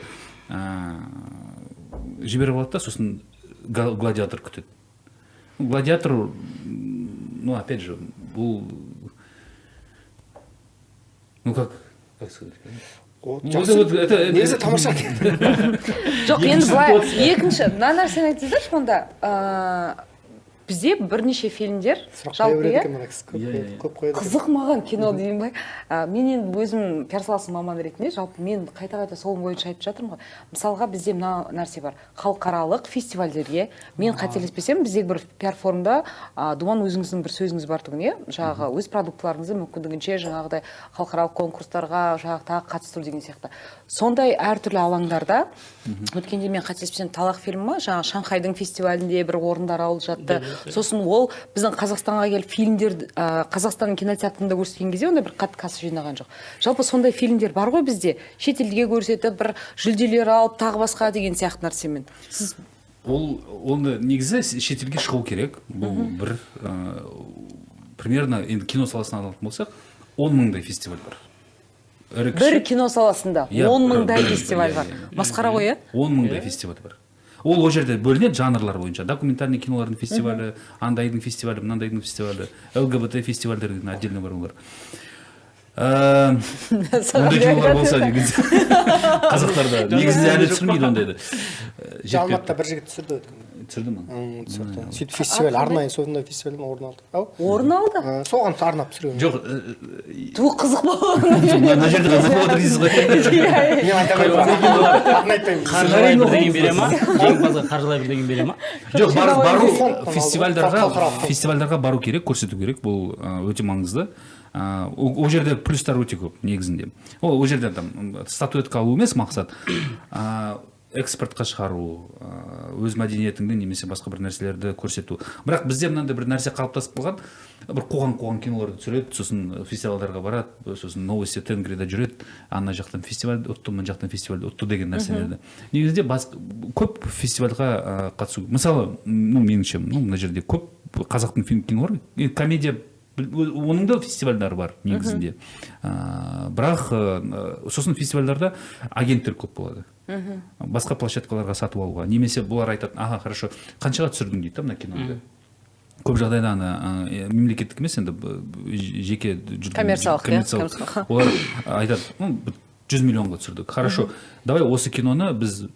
жіберіп алады да, сосын «Гладиатор» күтеді. «Гладиатор», ну, опять же, бұл, ну, как сказать? Вот, Ну, жақсы. вот Негізі тамаша. Жоқ, енді былай, екінші мына нәрсені айтыңыздаршы онда. Бізде бірнеше фильмдер Сұрақ қоя жалпы, береді иә екен мына кісі, көп Иә, қояды, иә. көп қояды екен. Қызық маған кино деймін ба. Мен енді өзім пиар саласының маманы ретінде, жалпы мен қайта қайта сол бойынша айтып жатырмын ғой. Мысалға, бізде мына нәрсе бар, халықаралық фестивальдерге, мен қателеспесем, біздегі бір пиар форумда, Думан, өзіңіздің бір сөзіңіз бар тұғын, иә, жаңағы өз продуктыларыңызды мүмкіндігінше жаңағыдай халықаралық конкурстарға жаңағы тағы қатыстыру деген сияқты, сондай әртүрлі алаңдарда. Өткенде, мен қателеспесем, «Талақ» фильмі ма, жаңағы Шанхайдың фестивалінде бір орындар алып жатты. Сосын ол біздің Қазақстанға келіп фильмдер, Қазақстанның кинотеатрында көрсеткен кезде ондай бір қатты касса жинаған жоқ. Жалпы сондай фильмдер бар ғой бізде, шетелге көрсетіп, бір жүлделер алып, тағы басқа деген сияқты нәрсемен сіз Ол оны негізі шетелге шығу керек. Бұл бір примерно енді кино саласына алатын болсақ, 10 мыңдай фестиваль бар. Ірі, бір кіші. Кино саласында Иә, он мыңдай фестиваль иә, бар. иә. Масқара ғой, иә. 10 мыңдай фестиваль бар. Ол жерде бөлінеді жанрлар бойынша: документальный кинолардың фестивалі, андайдың фестивалі, мынандайдың фестивалі, ЛГБТ фестивальдер деген отдельно бар. Олар ондай кинолар болса негізі қазақтарда негізінде әлі түсірмейді ондайды. Жетпей Алматыда бір жігіт түсірді өткенде. Түсірді ма? Түсірді. Сөйтіп фестиваль, арнайы сондай фестивальдан орын алды ау. Орын алды? Соған арнап түсірген. Жоқ. Ту, қызық болған. Мына жерде қызық болып отыр дейсіз ғой. Мен айта алмаймын, атын айтпаймын. Қаржылай бірдеңе бере ма жеңімпазға? Қаржылай бірдеңе бере ма? Жоқ, бару Фондтан алды ғой, фестивальдарға халықаралық фонд. Фестивальдарға бару керек, көрсету керек. Бұл өте маңызды. Ол жерде плюстар өте көп негізінде. Ол жерде там статуэтка алу емес мақсат, экспортқа шығару, өз мәдениетіңді немесе басқа бір нәрселерді көрсету. Бірақ бізде мынандай бір нәрсе қалыптасып қалған: бір қуған қуған киноларды түсіреді, сосын фестивальдарға барады, сосын «Новости Тенгрида» жүреді, ана жақтан фестиваль ұтты, мына жақтан фестиваль ұтты деген нәрселерді. Негізінде көп фестивальға қатысу, мысалы, ну, меніңше, ну, мына жерде көп қазақтың фильм, кинолары, комедия, оның да фестивальдары бар негізінде. Бірақ сосын фестивальдарда агенттер көп болады, басқа площадкаларға сатып алуға. Немесе бұлар айтады: «Ага, хорошо, қаншаға түсірдің?» — дейді да мына киноны. Көп жағдайда ана мемлекеттік емес енді, жеке жүрген- Коммерциялық, иә, коммерциялық. коммерциялық. Олар айтады: «Ну, бір 100 миллионға түсірдік». «Хорошо, давай осы киноны біз...»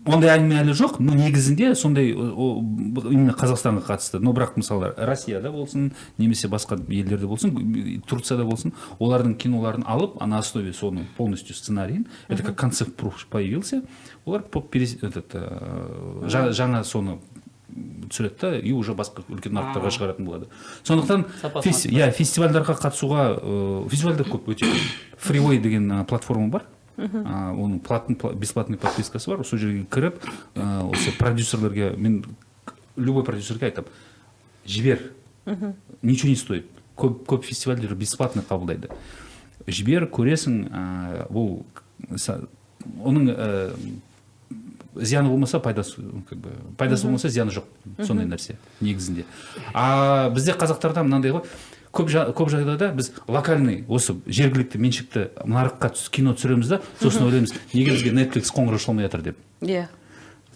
Ондай әңгіме әлі жоқ, но негізінде сондай именно Қазақстанға қатысты. Но бірақ, мысалы, Россияда болсын немесе басқа елдерде болсын, Турцияда болсын, олардың киноларын алып, а на основе соның полностью сценарийін, это как концепт пруф появился, олар этот, жаңа соны түсіреді да, и уже басқа үлкен нарықтарға шығаратын болады. Сондықтан Сапасын иә, фестивальдарға қатысуға, фестивальдер көп, өте көп. Фривей деген платформа бар, оның платный, бесплатный подпискасы бар. Сол жерге кіріп, осы продюсерлерге, мен любой продюсерге айтамын: жібер, ничего не стоит. Көп көп фестивальдер бесплатно қабылдайды. Жібер, көресің, ол оның зияны болмаса, пайдасы, как бы пайдасы болмаса, зияны жоқ, сондай нәрсе негізінде. А бізде, қазақтарда мынандай ғой, көп жағдайда біз локальный, осы жергілікті меншікті нарыққа кино түсіреміз да, сосын ойлаймыз, неге бізге Netflix қоңырау шалмай жатыр деп.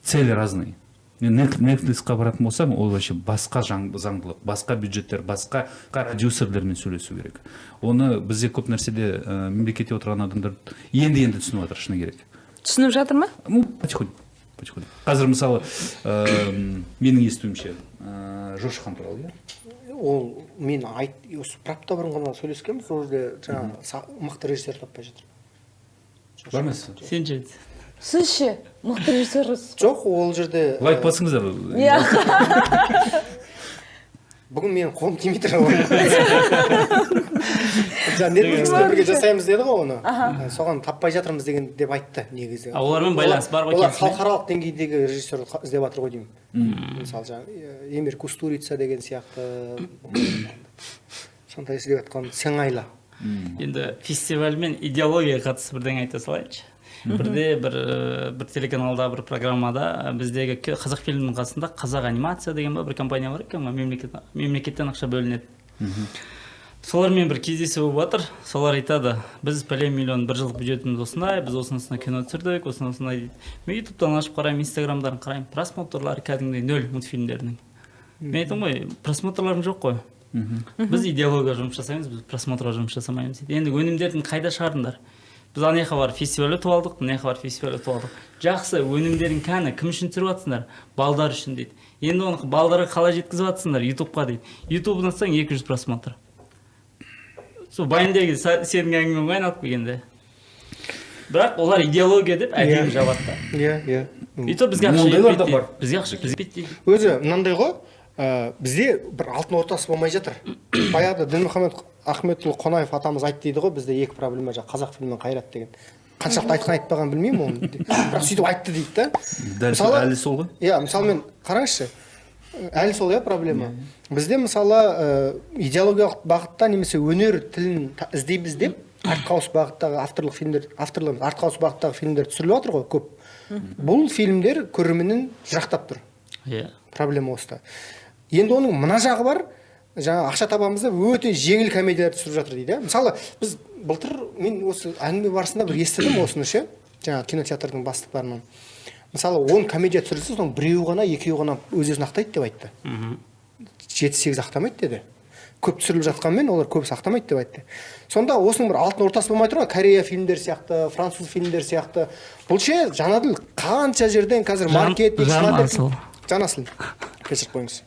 Цели разные. Netflix-қа баратын болсаң, ол вообще басқа заңдылық, басқа бюджеттер, басқа продюсерлермен сөйлесу керек. Оны бізде көп нәрседе мемлекетте отырған адамдар енді енді түсініп жатыр, шыны керек. Түсініп жатыр ма? Ну, потихоньку, потихоньку. Қазір, мысалы, менің естуімше, Жошы хан туралы, иә. Ол мен айт, осы бір апта бұрын ғана сөйлескенбіз. Ол жерде жаңағы мықты режиссер таппай жатыр. Бар ма? Сен ше? Сіз ше, мықты режиссерсіз? Жоқ, ол жерде Лайк басыңыздар. Иә. Бүгін менің қолым тимей тұр. Жаңа Netflix-пен бірге жасаймыз деді ғой оны. Соған таппай жатырмыз деген деп айтты негізі. А олармен байланыс бар ғой, Олар келісім, иә? халықаралық деңгейдегі режиссер іздеп жатыр ғой деймін. Мысалы, жаңағы Эмир Кустурица деген сияқты. Сондай іздеп жатқан сыңайлы. Енді фестиваль мен идеологияға қатысты бірдеңе айта салайыншы. Бірде бір телеканалда, бір программада біздегі Қазақ фильмінің қасында Қазақ анимация деген ба, бір компания бар екен ғой, мемлекеттен ақша бөлінеді. Солармен бір кездесу болып жатыр. Солар айтады: «Біз пәлен миллион, бір жылдық бюджетіміз осындай, біз осындай кино түсірдік, осындай осындай», — дейді. Мен Ютубтан ашып қараймын, Инстаграмдарын қараймын, просмотрлары кәдімгідей нөл мультфильмдерінің. Мен айтамын ғой: «Просмотрларың жоқ қой». «Біз идеологияға жұмыс жасаймыз, біз просмотрға жұмыс жасамаймыз», — дейді. «Енді өнімдерін қайда шығардыңдар?» «Біз ана жаққа барып фестиваль өтіп алдық, мына жаққа барып фестиваль өтіп алдық». «Жақсы, өнімдерің кәні, кім үшін түсіріп жатсыңдар?» «Балдар үшін», — дейді. «Енді оны балдарға қалай жеткізіп жатсыңдар?» «Ютубқа», — дейді. Ютубын ашсаң, 200 просмотр. Сол Вайндегі сенің әңгімең ғой айналып келгенде. Бірақ олар идеология деп әдемі жабады да. Иә, иә. И то бізге ақша Ондайлар да жетпейді бар. дейді. Бізге ақша жетпейді дейді. Өзі мынандай ғой, бізде бір алтын ортасы болмай жатыр. Баяғыда Дінмұхамед Ахметұлы Қонаев атамыз айтты дейді ғой: «Бізде екі проблема, жаңағы Қазақ фильмі мен Қайрат», — деген. Қаншалықты айтқан, айтпаған білмеймін оны, бірақ сөйтіп айтты дейді да. Дәл сол, әлі сол ғой. Иә, мысалы, мен қараңызшы, әлі сол, иә, проблема бізде. Мысалы, идеологиялық бағытта немесе өнер тілін іздейміз деп артхаус бағыттағы авторлық фильмдер, авторлық емес, артхаус бағыттағы фильмдер түсіріліп жатыр ғой көп. Бұл фильмдер көрерменнен жырақтап тұр. Проблема осыда. Енді оның мына жағы бар: жаңа ақша табамыз деп өте жеңіл комедиялар түсіріп жатыр дейді, иә. Мысалы, біз былтыр, мен осы әңгіме барысында бір естідім осыны ше, жаңағы кинотеатрдың бастықтарынан. Мысалы, 10 комедия түсірілсе, соның біреуі ғана, екеуі ғана өз өзін ақтайды деп айтты. Жеті сегіз ақтамайды деді. Көп түсіріліп жатқанмен, олар көбісі ақтамайды деп айтты. Сонда осының бір алтын ортасы болмай тұр ғой, Корея фильмдері сияқты, француз фильмдері сияқты. Бұл ше, Жанәділ, қанша жерден қазір маркетинг, Жан маркетинг- Асыл. Жанасыл, кешіріп қойыңыз.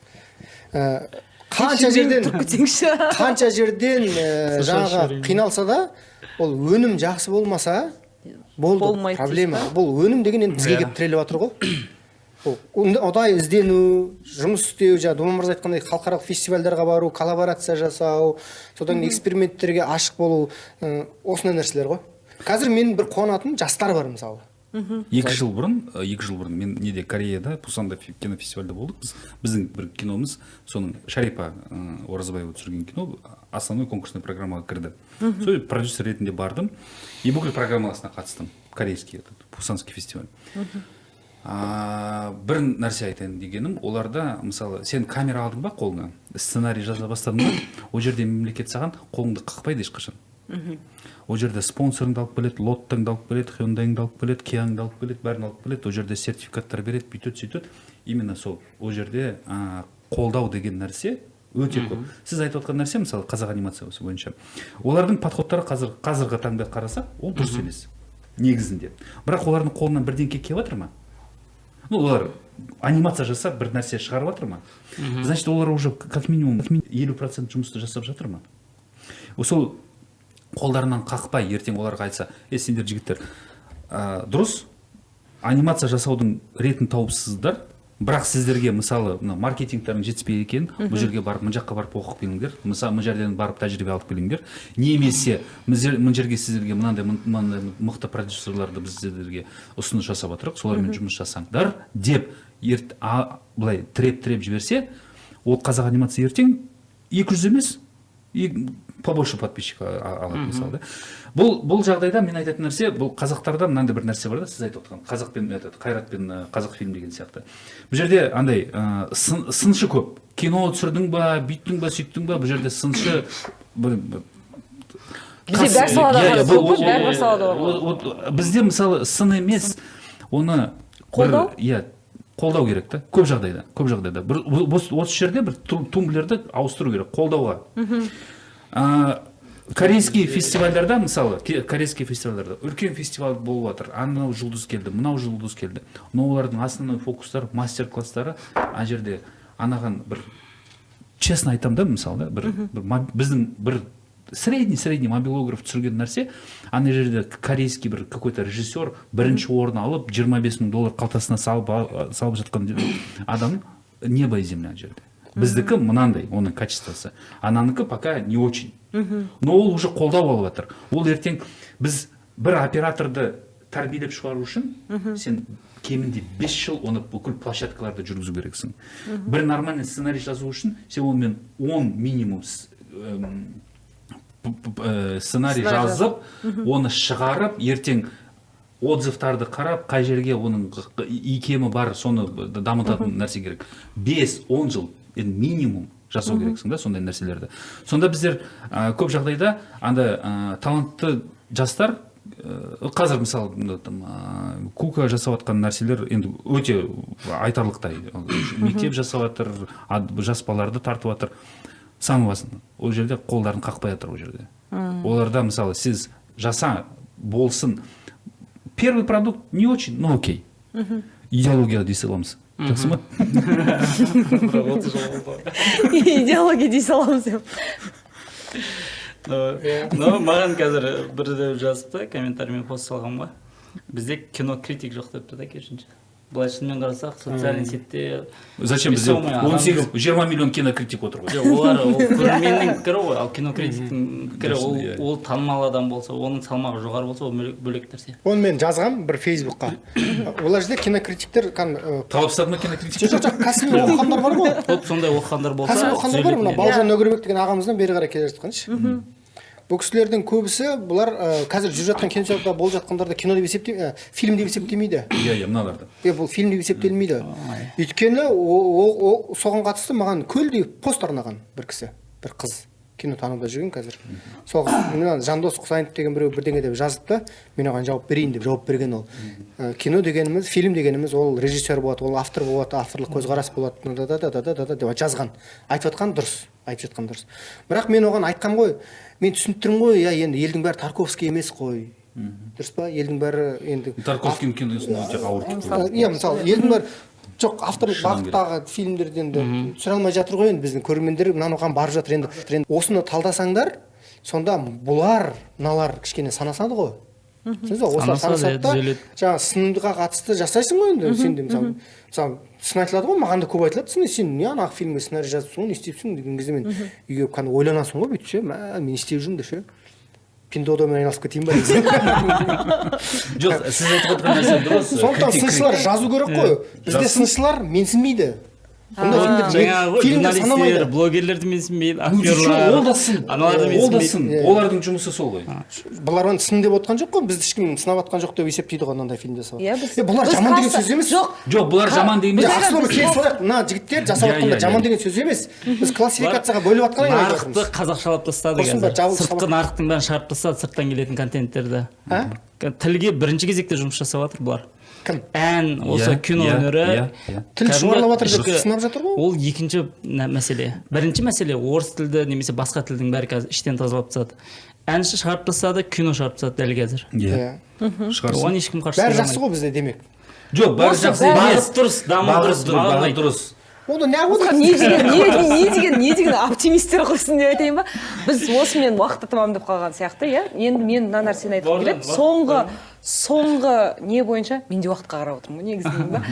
Қанша жерден Тұрып кетсеңші. Қанша жерден Слушай, жаңағы Шерин. қиналса да, ол өнім жақсы болмаса болды. Болмайды Проблема. дейсіз. Бұл өнім деген енді бізге келіп тіреліп жатыр ғой. Ол ұдайы іздену, жұмыс істеу, жаңа Думан мырза айтқандай, халықаралық фестивальдарға бару, коллаборация жасау, содан кейін эксперименттерге ашық болу, осындай нәрселер ғой. Қазір мен бір қуанатын жастар бар, мысалы. 2 жыл бұрын мен неде, Кореяда, Пусанда кинофестивальда болдық біз. Біздің бір киномыз, соның Шарипа Оразбаева түсірген кино основной конкурсный программаға кірді. Сол продюсер ретінде бардым и бүкіл программасына қатыстым, корейский этот Пусанский фестиваль. Бір нәрсе айтайын дегенім: оларда, мысалы, сен камера алдың ба қолыңа, сценарий жаза бастадың ба, ол жерде мемлекет саған қолыңды қақпайды ешқашан. Ол жерде спонсорыңды алып келеді, Лоттаңды алып келеді, Хёндайыңды алып келеді, Киаңды алып келеді, бәрін алып келеді. Ол жерде сертификаттар береді, бүйтеді, сөйтеді. Именно сол ол жерде қолдау деген нәрсе өте көп. Сіз айтып отқан нәрсе, мысалы, қазақ анимациясы бойынша олардың подходтары қазіргі таңда қарасақ, ол дұрыс емес негізінде. Бірақ олардың қолынан бірдеңке келіп жатыр ма? Ну, олар анимация жасап, бір нәрсе шығарып жатыр ма? Значит, олар уже как минимум 50% жұмысты жасап жатыр ма? Сол қолдарынан қақпай, ертең оларға айтса: «Е, сендер, жігіттер, дұрыс анимация жасаудың ретін тауыпсыздар, бірақ сіздерге, мысалы, мына маркетингтарың жетіспей екен, бұл жерге барып, мына жаққа барып оқып келіңдер, мысалы, мына жерден барып тәжірибе алып келіңдер немесе мына жерге сіздерге мынандай мынандай мықты продюсерларды біз сіздерге ұсыныс жасап жатырмық, солармен жұмыс жасаңдар», — деп былай тіреп тіреп жіберсе, ол қазақ анимация ертең 200 емес, побольше подписчик алады, мысалы, да. Бұл жағдайда мен айтатын нәрсе: бұл қазақтарда мынандай бір нәрсе бар да, сіз айтып отқан қазақ пен этот Қайрат пен Қазақ фильм деген сияқты. Бұл жерде андай сыншы көп. Кино түсірдің ба, бүйттің ба, сөйттің ба, бұл жерде сыншы бір Бізде бәр салада Иә, бар, иә, көп қой, бәрі бір салада бар ғой. Вот бізде, мысалы, сын емес, оны Қолдау? Иә, қолдау керек та. Көп жағдайда бір осы жерде бір тумблерді ауыстыру керек қолдауға. Корейский фестивальдарда, мысалы, корейский фестивальдарда үлкен фестиваль болып жатыр, анау жұлдыз келді, мынау жұлдыз келді, но олардың основной фокустары, мастер класстары ана жерде. Анаған бір, честно айтамын да, мысалы, да, бір біздің бір средний мобилограф түсірген нәрсе ана жерде корейский бір какой то режиссер бірінші орын алып, 25 мың доллар қалтасына салып жатқан адам, небо и земля. Ана жерде біздікі мынандай, оның качествосы, ананікі пока не очень, но ол уже қолдау алып жатыр. Ол ертең біз бір операторды тәрбиелеп шығару үшін сен кемінде 5 жыл оны бүкіл площадкаларда жүргізу керексің. Бір нормальный сценарий жазу үшін сен онымен 10 минимум Сценарий жазып, оны шығарып, ертең отзывтарды қарап, қай жерге оның икемі бар, соны дамытатын нәрсе керек. 5-10 жыл енді минимум жасау керексің да сондай нәрселерді. Сонда біздер көп жағдайда анда талантты жастар, қазір мысалы мына там, Кука жасап жатқан нәрселер енді өте айтарлықтай. Мектеп жасап жатыр, жас балаларды тартып жатыр. Самый важный, ол жерде қолдарын қақпай жатыр ол жерде. Оларда мысалы сіз жаса болсын, первый продукт не очень, но окей. Идеология дей саламыз. Жақсы ма? Бірақ 30 жыл болды. Идеология дей саламыз деп. Но маған қазір біреу жазыпты комментариймен, пост салған ғой, бізде кинокритик жоқ депті да. Керісінше, былай шынымен қарасақ, социальный сетьте Зачем бізде весомый адам 18 20 миллион кинокритик отыр ғой. Жоқ, олар ол көрерменнің пікірі ғой, ал кинокритиктің пікірі ол Иә. ол танымал адам болса, оның салмағы жоғары болса, ол бөлек нәрсе. Оны мен жазғам бір Фейсбукқа. Олар жерде кинокритиктер кәдімгі Талап тастады ма кинокритик? Жоқ, жоқ, кәсіби оқығандар бар ғой. Вот сондай оқығандар болса, Кәсіби оқығандар бар. Мына түзелетін еді. Бауыржан Нөгірбек деген ағамыздан бері қарай келе жатқаншы. Бұл кісілердің көбісі, бұлар қазір жүріп жатқан кинотеатрда болып жатқандарды кино деп есептей, фильм деп есептемейді. Иә, мыналарды. Иә, бұл фильм деп есептелмейді. Өйткені ол соған қатысты маған көлдей пост арнаған бір кісі, бір қыз, кино тануда жүрген қазір. Сол қыз, мына Жандос Құсайынов деген біреу бірдеңе деп жазыпты, мен оған жауап берейін деп жауап берген ол. Кино дегеніміз, фильм дегеніміз ол режиссер болады, ол автор болады, авторлық көзқарас болады, да да да да да да деп жазған. Айтып жатқан дұрыс, айтып жатқан дұрыс. Бірақ мен оған айтқам ғой, мен түсініп тұрмын ғой, иә, енді елдің бәрі Тарковский емес қой. Дұрыс па? Елдің бәрі енді Тарковскийдің киносын өте ауыр тұту. Иә, мысалы, елдің бәрі жоқ авторлық Шыны керек. Бағыттағы фильмдерді енді түсіре алмай жатыр ғой. Енді біздің көрермендер мынаны оған барып жатыр енді. Осыны талдасаңдар, сонда бұлар, мыналар кішкене санасады ғой. Түсіндіңіз ба? Осылар Санасады, санасады да, түзеледі. жаңағы сынға қатысты жасайсың ғой енді. Сен де мысалы сын айтылады ғой, маған да көп айтылады сын. Сен не ана фильмге сценарий жазыпсың ғой, не істепсің деген кезде мен үйге кәдімгі ойланасың ғой бүйтіп ше, мә, мен не істеп жүрмін деп ше, Пиндуодуомен айналысып кетейін ба деген. Жоқ, сіз айтып отырған нәрсе дұрыс. Сондықтан сыншылар жазу керек қой. Бізде Жазсын. Сыншылар менсінбейді. Бұндай фильмдер Жаңағы ғой, фильмдер журналистер, санамайды. блогерлерді менсінбейді, Ну, актерлар, ол да сын. аналарды Ол да менсінбейді. сын. Олардың жұмысы сол ғой. Бұлар оны сын деп отқан жоқ қой, бізді ешкім сынап жатқан жоқ деп есептейді ғой мынандай фильм жасап. Иә, біз Е, бұлар біз жаман деген класста- сөз емес. Жоқ. Жоқ, бұлар жаман деген емес. Жақсы, Біз келісіп алайық, мына жігіттер жасап Иә, жатқандар иә, жаман иә. деген сөз емес, біз классификацияға бөліп жатқан Нарықты қазақшалап тастады Құрсын ба, қазір. жабылып Сыртқы сабақ. нарықтың бәрін шығарып тастады, сырттан келетін контенттерді. А? Тілге бірінші кезекте жұмыс жасап жатыр бұлар. Кім? Ән, осы Иә, кино иә, өнері. иә, иә. Тіл Кәдімгі шұбарлап жатыр деп сынап жатыр ғой. Ол екінші мәселе. Бірінші мәселе, орыс тілді немесе басқа тілдің бәрі қазір іштен тазалап тастады. Әнші шығарып тастады, кино шығарып тастады дәл қазір. Иә. Шығарсын. Оған ешкім қарсы Бәрі тұра жақсы алмайды. ғой бізде, демек. Жоқ, бәрі Осы жақсы бәрі- емес. Бағыт дұрыс, даму Бағыт дұрыс, дұрыс, маған бағыт ұнайды. дұрыс. Онда неғып отыр? Не деген не деген оптимистер қойсын деп айтайын ба? Біз осымен уақытты тамамдап қалған сияқты, иә. Енді мен мына нәрсені айтқым Бауыржан, келеді. уақыт. Соңғы не бойынша мен де уақытқа қарап отырмын ғой негізі деймін ба.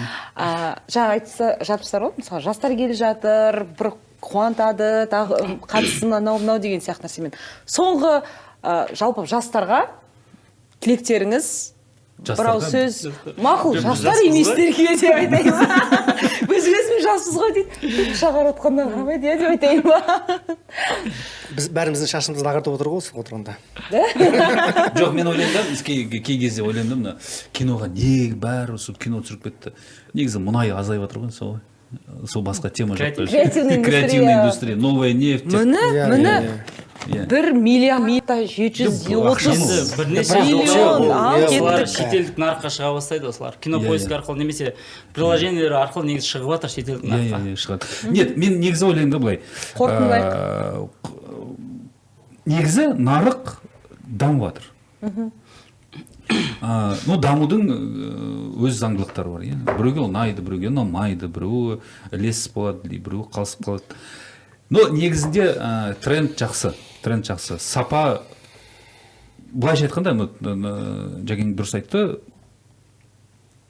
Жаңа айтса жатырсыздар ғой, мысалы, жастар келе жатыр, бір қуантады, тағы қатыссын, анау мынау деген сияқты нәрсемен. Соңғы жалпы жастарға тілектеріңіз, бір ауыз Жастарға? сөз. Мақұл, Жоқ, біз жастар жаспыз ғой. еместерге деп айтайын ба? Біз өзіміз жаспыз ғой дейді, шағар отқаннан қарамайды, иә, деп айтайын ба? Біз бәріміздің шашымызды ағартып отыр ғой осы отырғанда. Жоқ, мен ойлаймын да, біз кей кезде ойлаймын да, мына киноға не бәрі осы кино түсіріп кетті. Негізі мұнай азайып жатыр ғой, сол ғой. Сол басқа тема жоқ. Креатив. Креативный индустрия. Креативная индустрия, новая нефть деп. Міне, Иә, міне. иә, Иә. 1 миллиард 730 Жоқ, ақша Енді бірнеше Бірақ жылда миллион, ал иә, осылар кеттік. шетелдік нарыққа шыға бастайды осылар. Кинопоиск Иә, иә. арқылы немесе приложениелер арқылы негізі шығып жатыр шетелдік Иә, нарыққа. иә, иә, шығады. Нет, мен негізі ойлаймын да былай. Қорытындылайық. Негізі нарық дамып жатыр. Ну, дамудың өз заңдылықтары бар, иә. Біреуге ұнайды, біреуге ұнамайды, біреуі ілесіп болады, біреуі қалысып қалады. Но негізінде тренд жақсы, тренд жақсы. Сапа, былайша айтқанда, ну, Жәкең дұрыс айтты,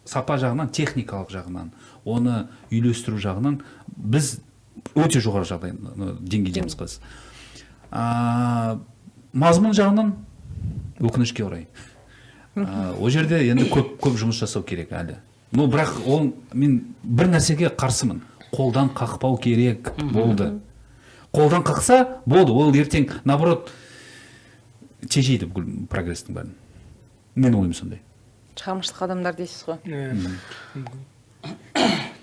сапа жағынан, техникалық жағынан, оны үйлестіру жағынан біз өте жоғары жағдай, ну, деңгейдеміз қазір. Мазмұн жағынан, өкінішке орай, ол жерде енді көп көп жұмыс жасау керек әлі. Но бірақ ол, мен бір нәрсеге қарсымын: қолдан қақпау керек болды. Қолдан қақса болды, ол ертең наоборот тежейді бүкіл прогресстің бәрін. Менің ойым сондай. Шығармашылық адамдар дейсіз ғой. Иә.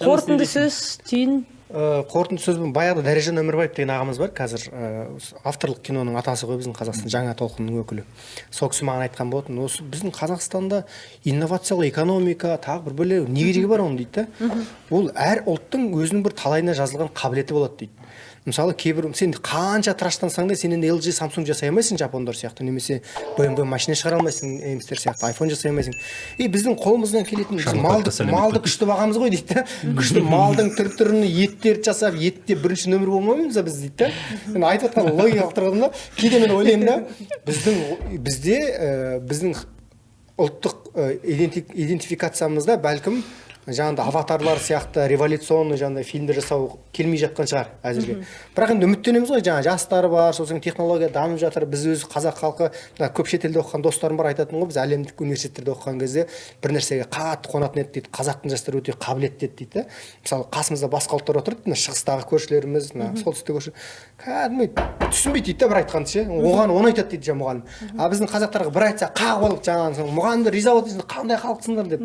Қорытынды сөз, түйін. Қорытынды сөз, баяғыда Дәрежан Өмірбаев деген ағамыз бар қазір, авторлық киноның атасы ғой, біздің Қазақстан жаңа толқынның өкілі. Сол кісі маған айтқан болатын: осы біздің Қазақстанда инновациялық экономика, тағы бір бөле, не керегі бар оның дейді да. Ол әр ұлттың өзінің бір талайына жазылған қабілеті болады дейді. Мысалы, кейбір сен қанша тыраштансаң да, сен енді LG, Samsung жасай алмайсың жапондар сияқты, немесе BMW машина шығара алмайсың немістер сияқты, iPhone жасай алмайсың. И біздің қолымыздан келетін біз Шарлотта малды, сәлем малды айтты. күшті бағамыз ғой дейді да. Күшті малдың түр түрін, еттерді жасап, етте бірінші нөмір болмаймыз ба біз дейді да. Мен айтып жатқан логикалық тұрғыдан да, кейде мен ойлаймын да, біздің бізде біздің ұлттық идентификациямызда бәлкім жаңағыдай «Аватарлар» сияқты революционный жаңағыдай фильмдер жасау келмей жатқан шығар әзірге. Бірақ енді үміттенеміз ғой, жаңа жастар бар, сосын технология дамып жатыр. Біз өз қазақ халқы, мына көп шетелде оқыған достарым бар, айтатын ғой, біз әлемдік университеттерде оқыған кезде бір нәрсеге қатты қуанатын едік дейді: қазақтың жастары өте қабілетті еді дейді да. Мысалы, қасымызда басқа ұлттар отырды, мына шығыстағы көршілеріміз, мына солтүстік көрші, кәдімгі түсінбейді дейді да бір айтқанды ше. Оған оны айтады дейді жаңа мұғалім, а біздің қазақтарға бір айтса, қағып алып, жаңағы мұғалімдер риза болады дейсің, қандай халықсыңдар деп.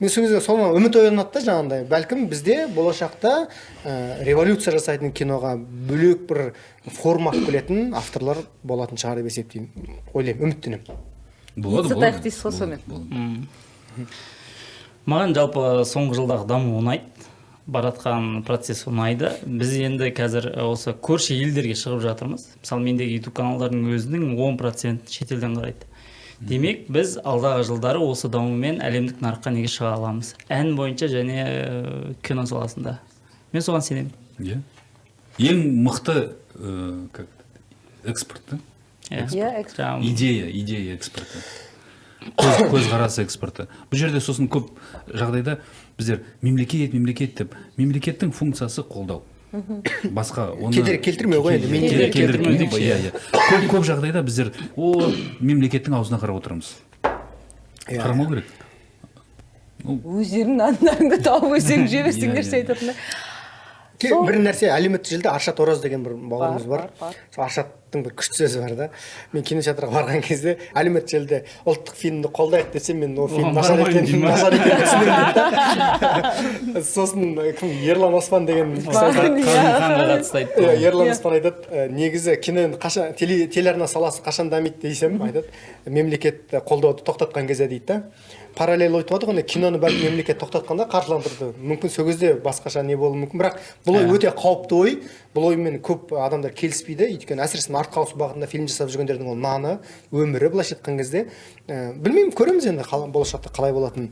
Мен сол кезде соны үміт оянады да, жаңағындай бәлкім бізде болашақта революция жасайтын, киноға бөлек бір форма алып келетін авторлар болатын шығар деп есептеймін, ойлаймын, үміттенемін. Болады. Сатайық Болады. дейсіз ғой сонымен. Болады. Маған жалпы соңғы жылдағы даму ұнайды, баратқан процесс ұнайды. Біз енді қазір осы көрші елдерге шығып жатырмыз. Мысалы, мендегі YouTube каналдардың өзінің 10% шетелден қарайды. Демек, біз алдағы жылдары осы дамумен әлемдік нарыққа неге шыға аламыз, ән бойынша және кино саласында. Мен соған сенемін. Иә, ең мықты как экспорт та. Иә. Иә, экспорт. Жаңағы Идея экспорты, көзқарас экспорты. Бұл жерде сосын көп жағдайда біздер мемлекет, мемлекет деп, мемлекеттің функциясы қолдау, басқа оны Кедергі келтірмеу ғой енді, кедергі кедергі келтірмеу. келтірмеу. Иә, көп жағдайда біздер о мемлекеттің аузына қарап отырамыз. Қарамау керек. Өздерінің нандарыңды тауып, өздерің жей берсеңдерші Иә, иә. айтатындай. Бір нәрсе, әлеуметтік желіде Аршат Ораз деген бір бауырымыз бар, Бар, бар. Сол Аршаттың бір күшті сөзі бар да: мен кинотеатрға барған кезде әлеуметтік желіде ұлттық фильмді қолдайық десе, мен ол фильм Оған нашар бармаймын екенін дей ма? нашар екенін түсінемін дейді да. Сосын кім, Ерлан Оспан деген кісі айтады. Ханға қатысты айтты. Иә, Ерлан Оспан айтады: Негізі кино енді қашан, телеарна саласы қашан дамиды?» десем, айтады: «Мемлекет қолдауды тоқтатқан кезде», — дейді да. Параллель ой туады ғой енді, киноны бәлкім мемлекет тоқтатқанда қаржыландырды, мүмкін сол кезде басқаша не болуы мүмкін. Бірақ бұл ой өте қауіпті ой, бұл оймен көп адамдар келіспейді, өйткені әсіресе артхаус бағытында фильм жасап жүргендердің ол наны, өмірі, былайша айтқан кезде. Білмеймін, көреміз енді болашақта қалай болатынын.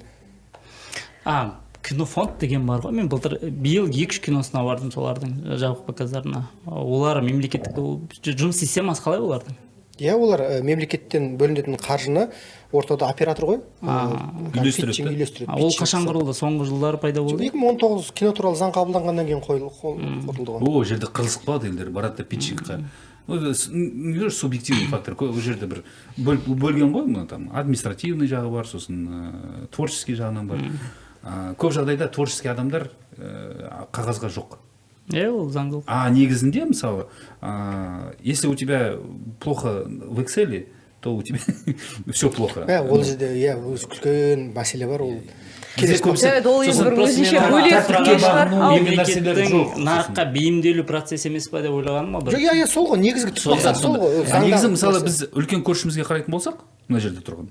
А кинофонд деген бар ғой. Мен былтыр, биыл екі үш киносына бардым солардың, жабық показдарына. Олар мемлекеттік, ол жұмыс системасы қалай олардың? Иә, олар мемлекеттен бөлінетін қаржыны ортада оператор ғой, Үйлестіреді питчинг да? үйлестіреді. А, ол Питчинг қашан жасап. құрылды? Соңғы жылдары пайда болды? 2019 кино туралы заң қабылданғаннан кейін құрылды ғой. О жерде қырылысып қалады елдер, барады да питчингқа. Ну, это не то, что субъективный фактор, ол жерде бір бөлген ғой, мына там административный жағы бар, сосын творческий жағынан бар. Көп жағдайда творческий адамдар қағазға жоқ. Иә, ол заңдылық. А негізінде, мысалы, если у тебя плохо в Excel, то у тебя все плохо. Иә, ол жерде, иә, өзі үлкен мәселе бар ол. Бізде көбісі- Жарайды, ол енді сосын бір Просто өзінше мен ана бөлек тәртіпке не шығар. бағыну Ал деген нәрселер мемлекеттің жоқ. нарыққа бейімделу процесі емес па деп ойлағаным ғой бір. Жоқ, иә, иә, сол ғой негізгі түп мақсат, сол ғой ол А заңдағы негізі, мысалы, нәрсе. біз үлкен көршімізге қарайтын болсақ, мына жерде тұрған,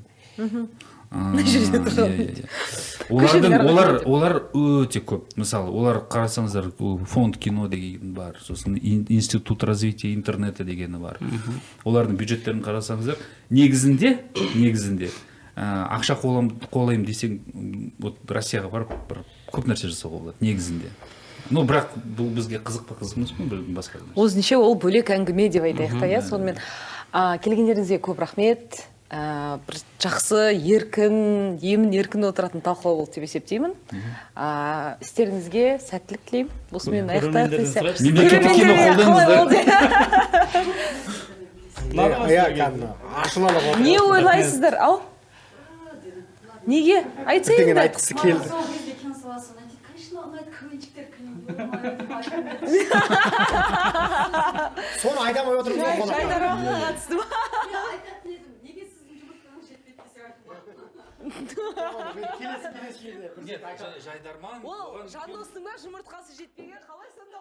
мына жерде тұрған, иә. Олардың Көшеде олар өте көп. Мысалы, олар, қарасаңыздар, ол фонд кино деген бар, сосын институт развития интернета дегені бар. Олардың бюджеттерін қарасаңыздар, негізінде ақша қолаймын десең, вот Россияға барып бір көп нәрсе жасауға болады негізінде. Ну, бірақ бұл бізге қызық па, қызық емес пе, бір басқа нәрсе. Өзінше ол бөлек әңгіме деп айтайық та, иә. Сонымен, келгендеріңізге көп рахмет. Бір жақсы, еркін, емін еркін отыратын талқылау болды деп есептеймін. Істеріңізге сәттілік тілеймін. Осымен аяқтайық Көрермендерден десе. сұрайықшы. Мемлекеттік кино Көрермендерге қалай қолдаңыздар. болды? Ұнады ма Иә, сіздерге? кәдімгі ашуланып отыр. Не ойлайсыздар? Ау, неге айтса Бірдеңені енді. айтқысы келді. Сол кезде кино саласы ұнайды дейді. Конечно, ұнайды, КВНщиктер. Айта алмай отырмыз ғой қонаққа. Жайдарманға қатысты ма? Мен айтатын едім, неге сіздің жұмыртқаңыз жетпеді десем, Келесі, келесі жерде. Нет, жайдарман Ол оған Жандостың ба жұмыртқасы жетпеген, қалай сонда?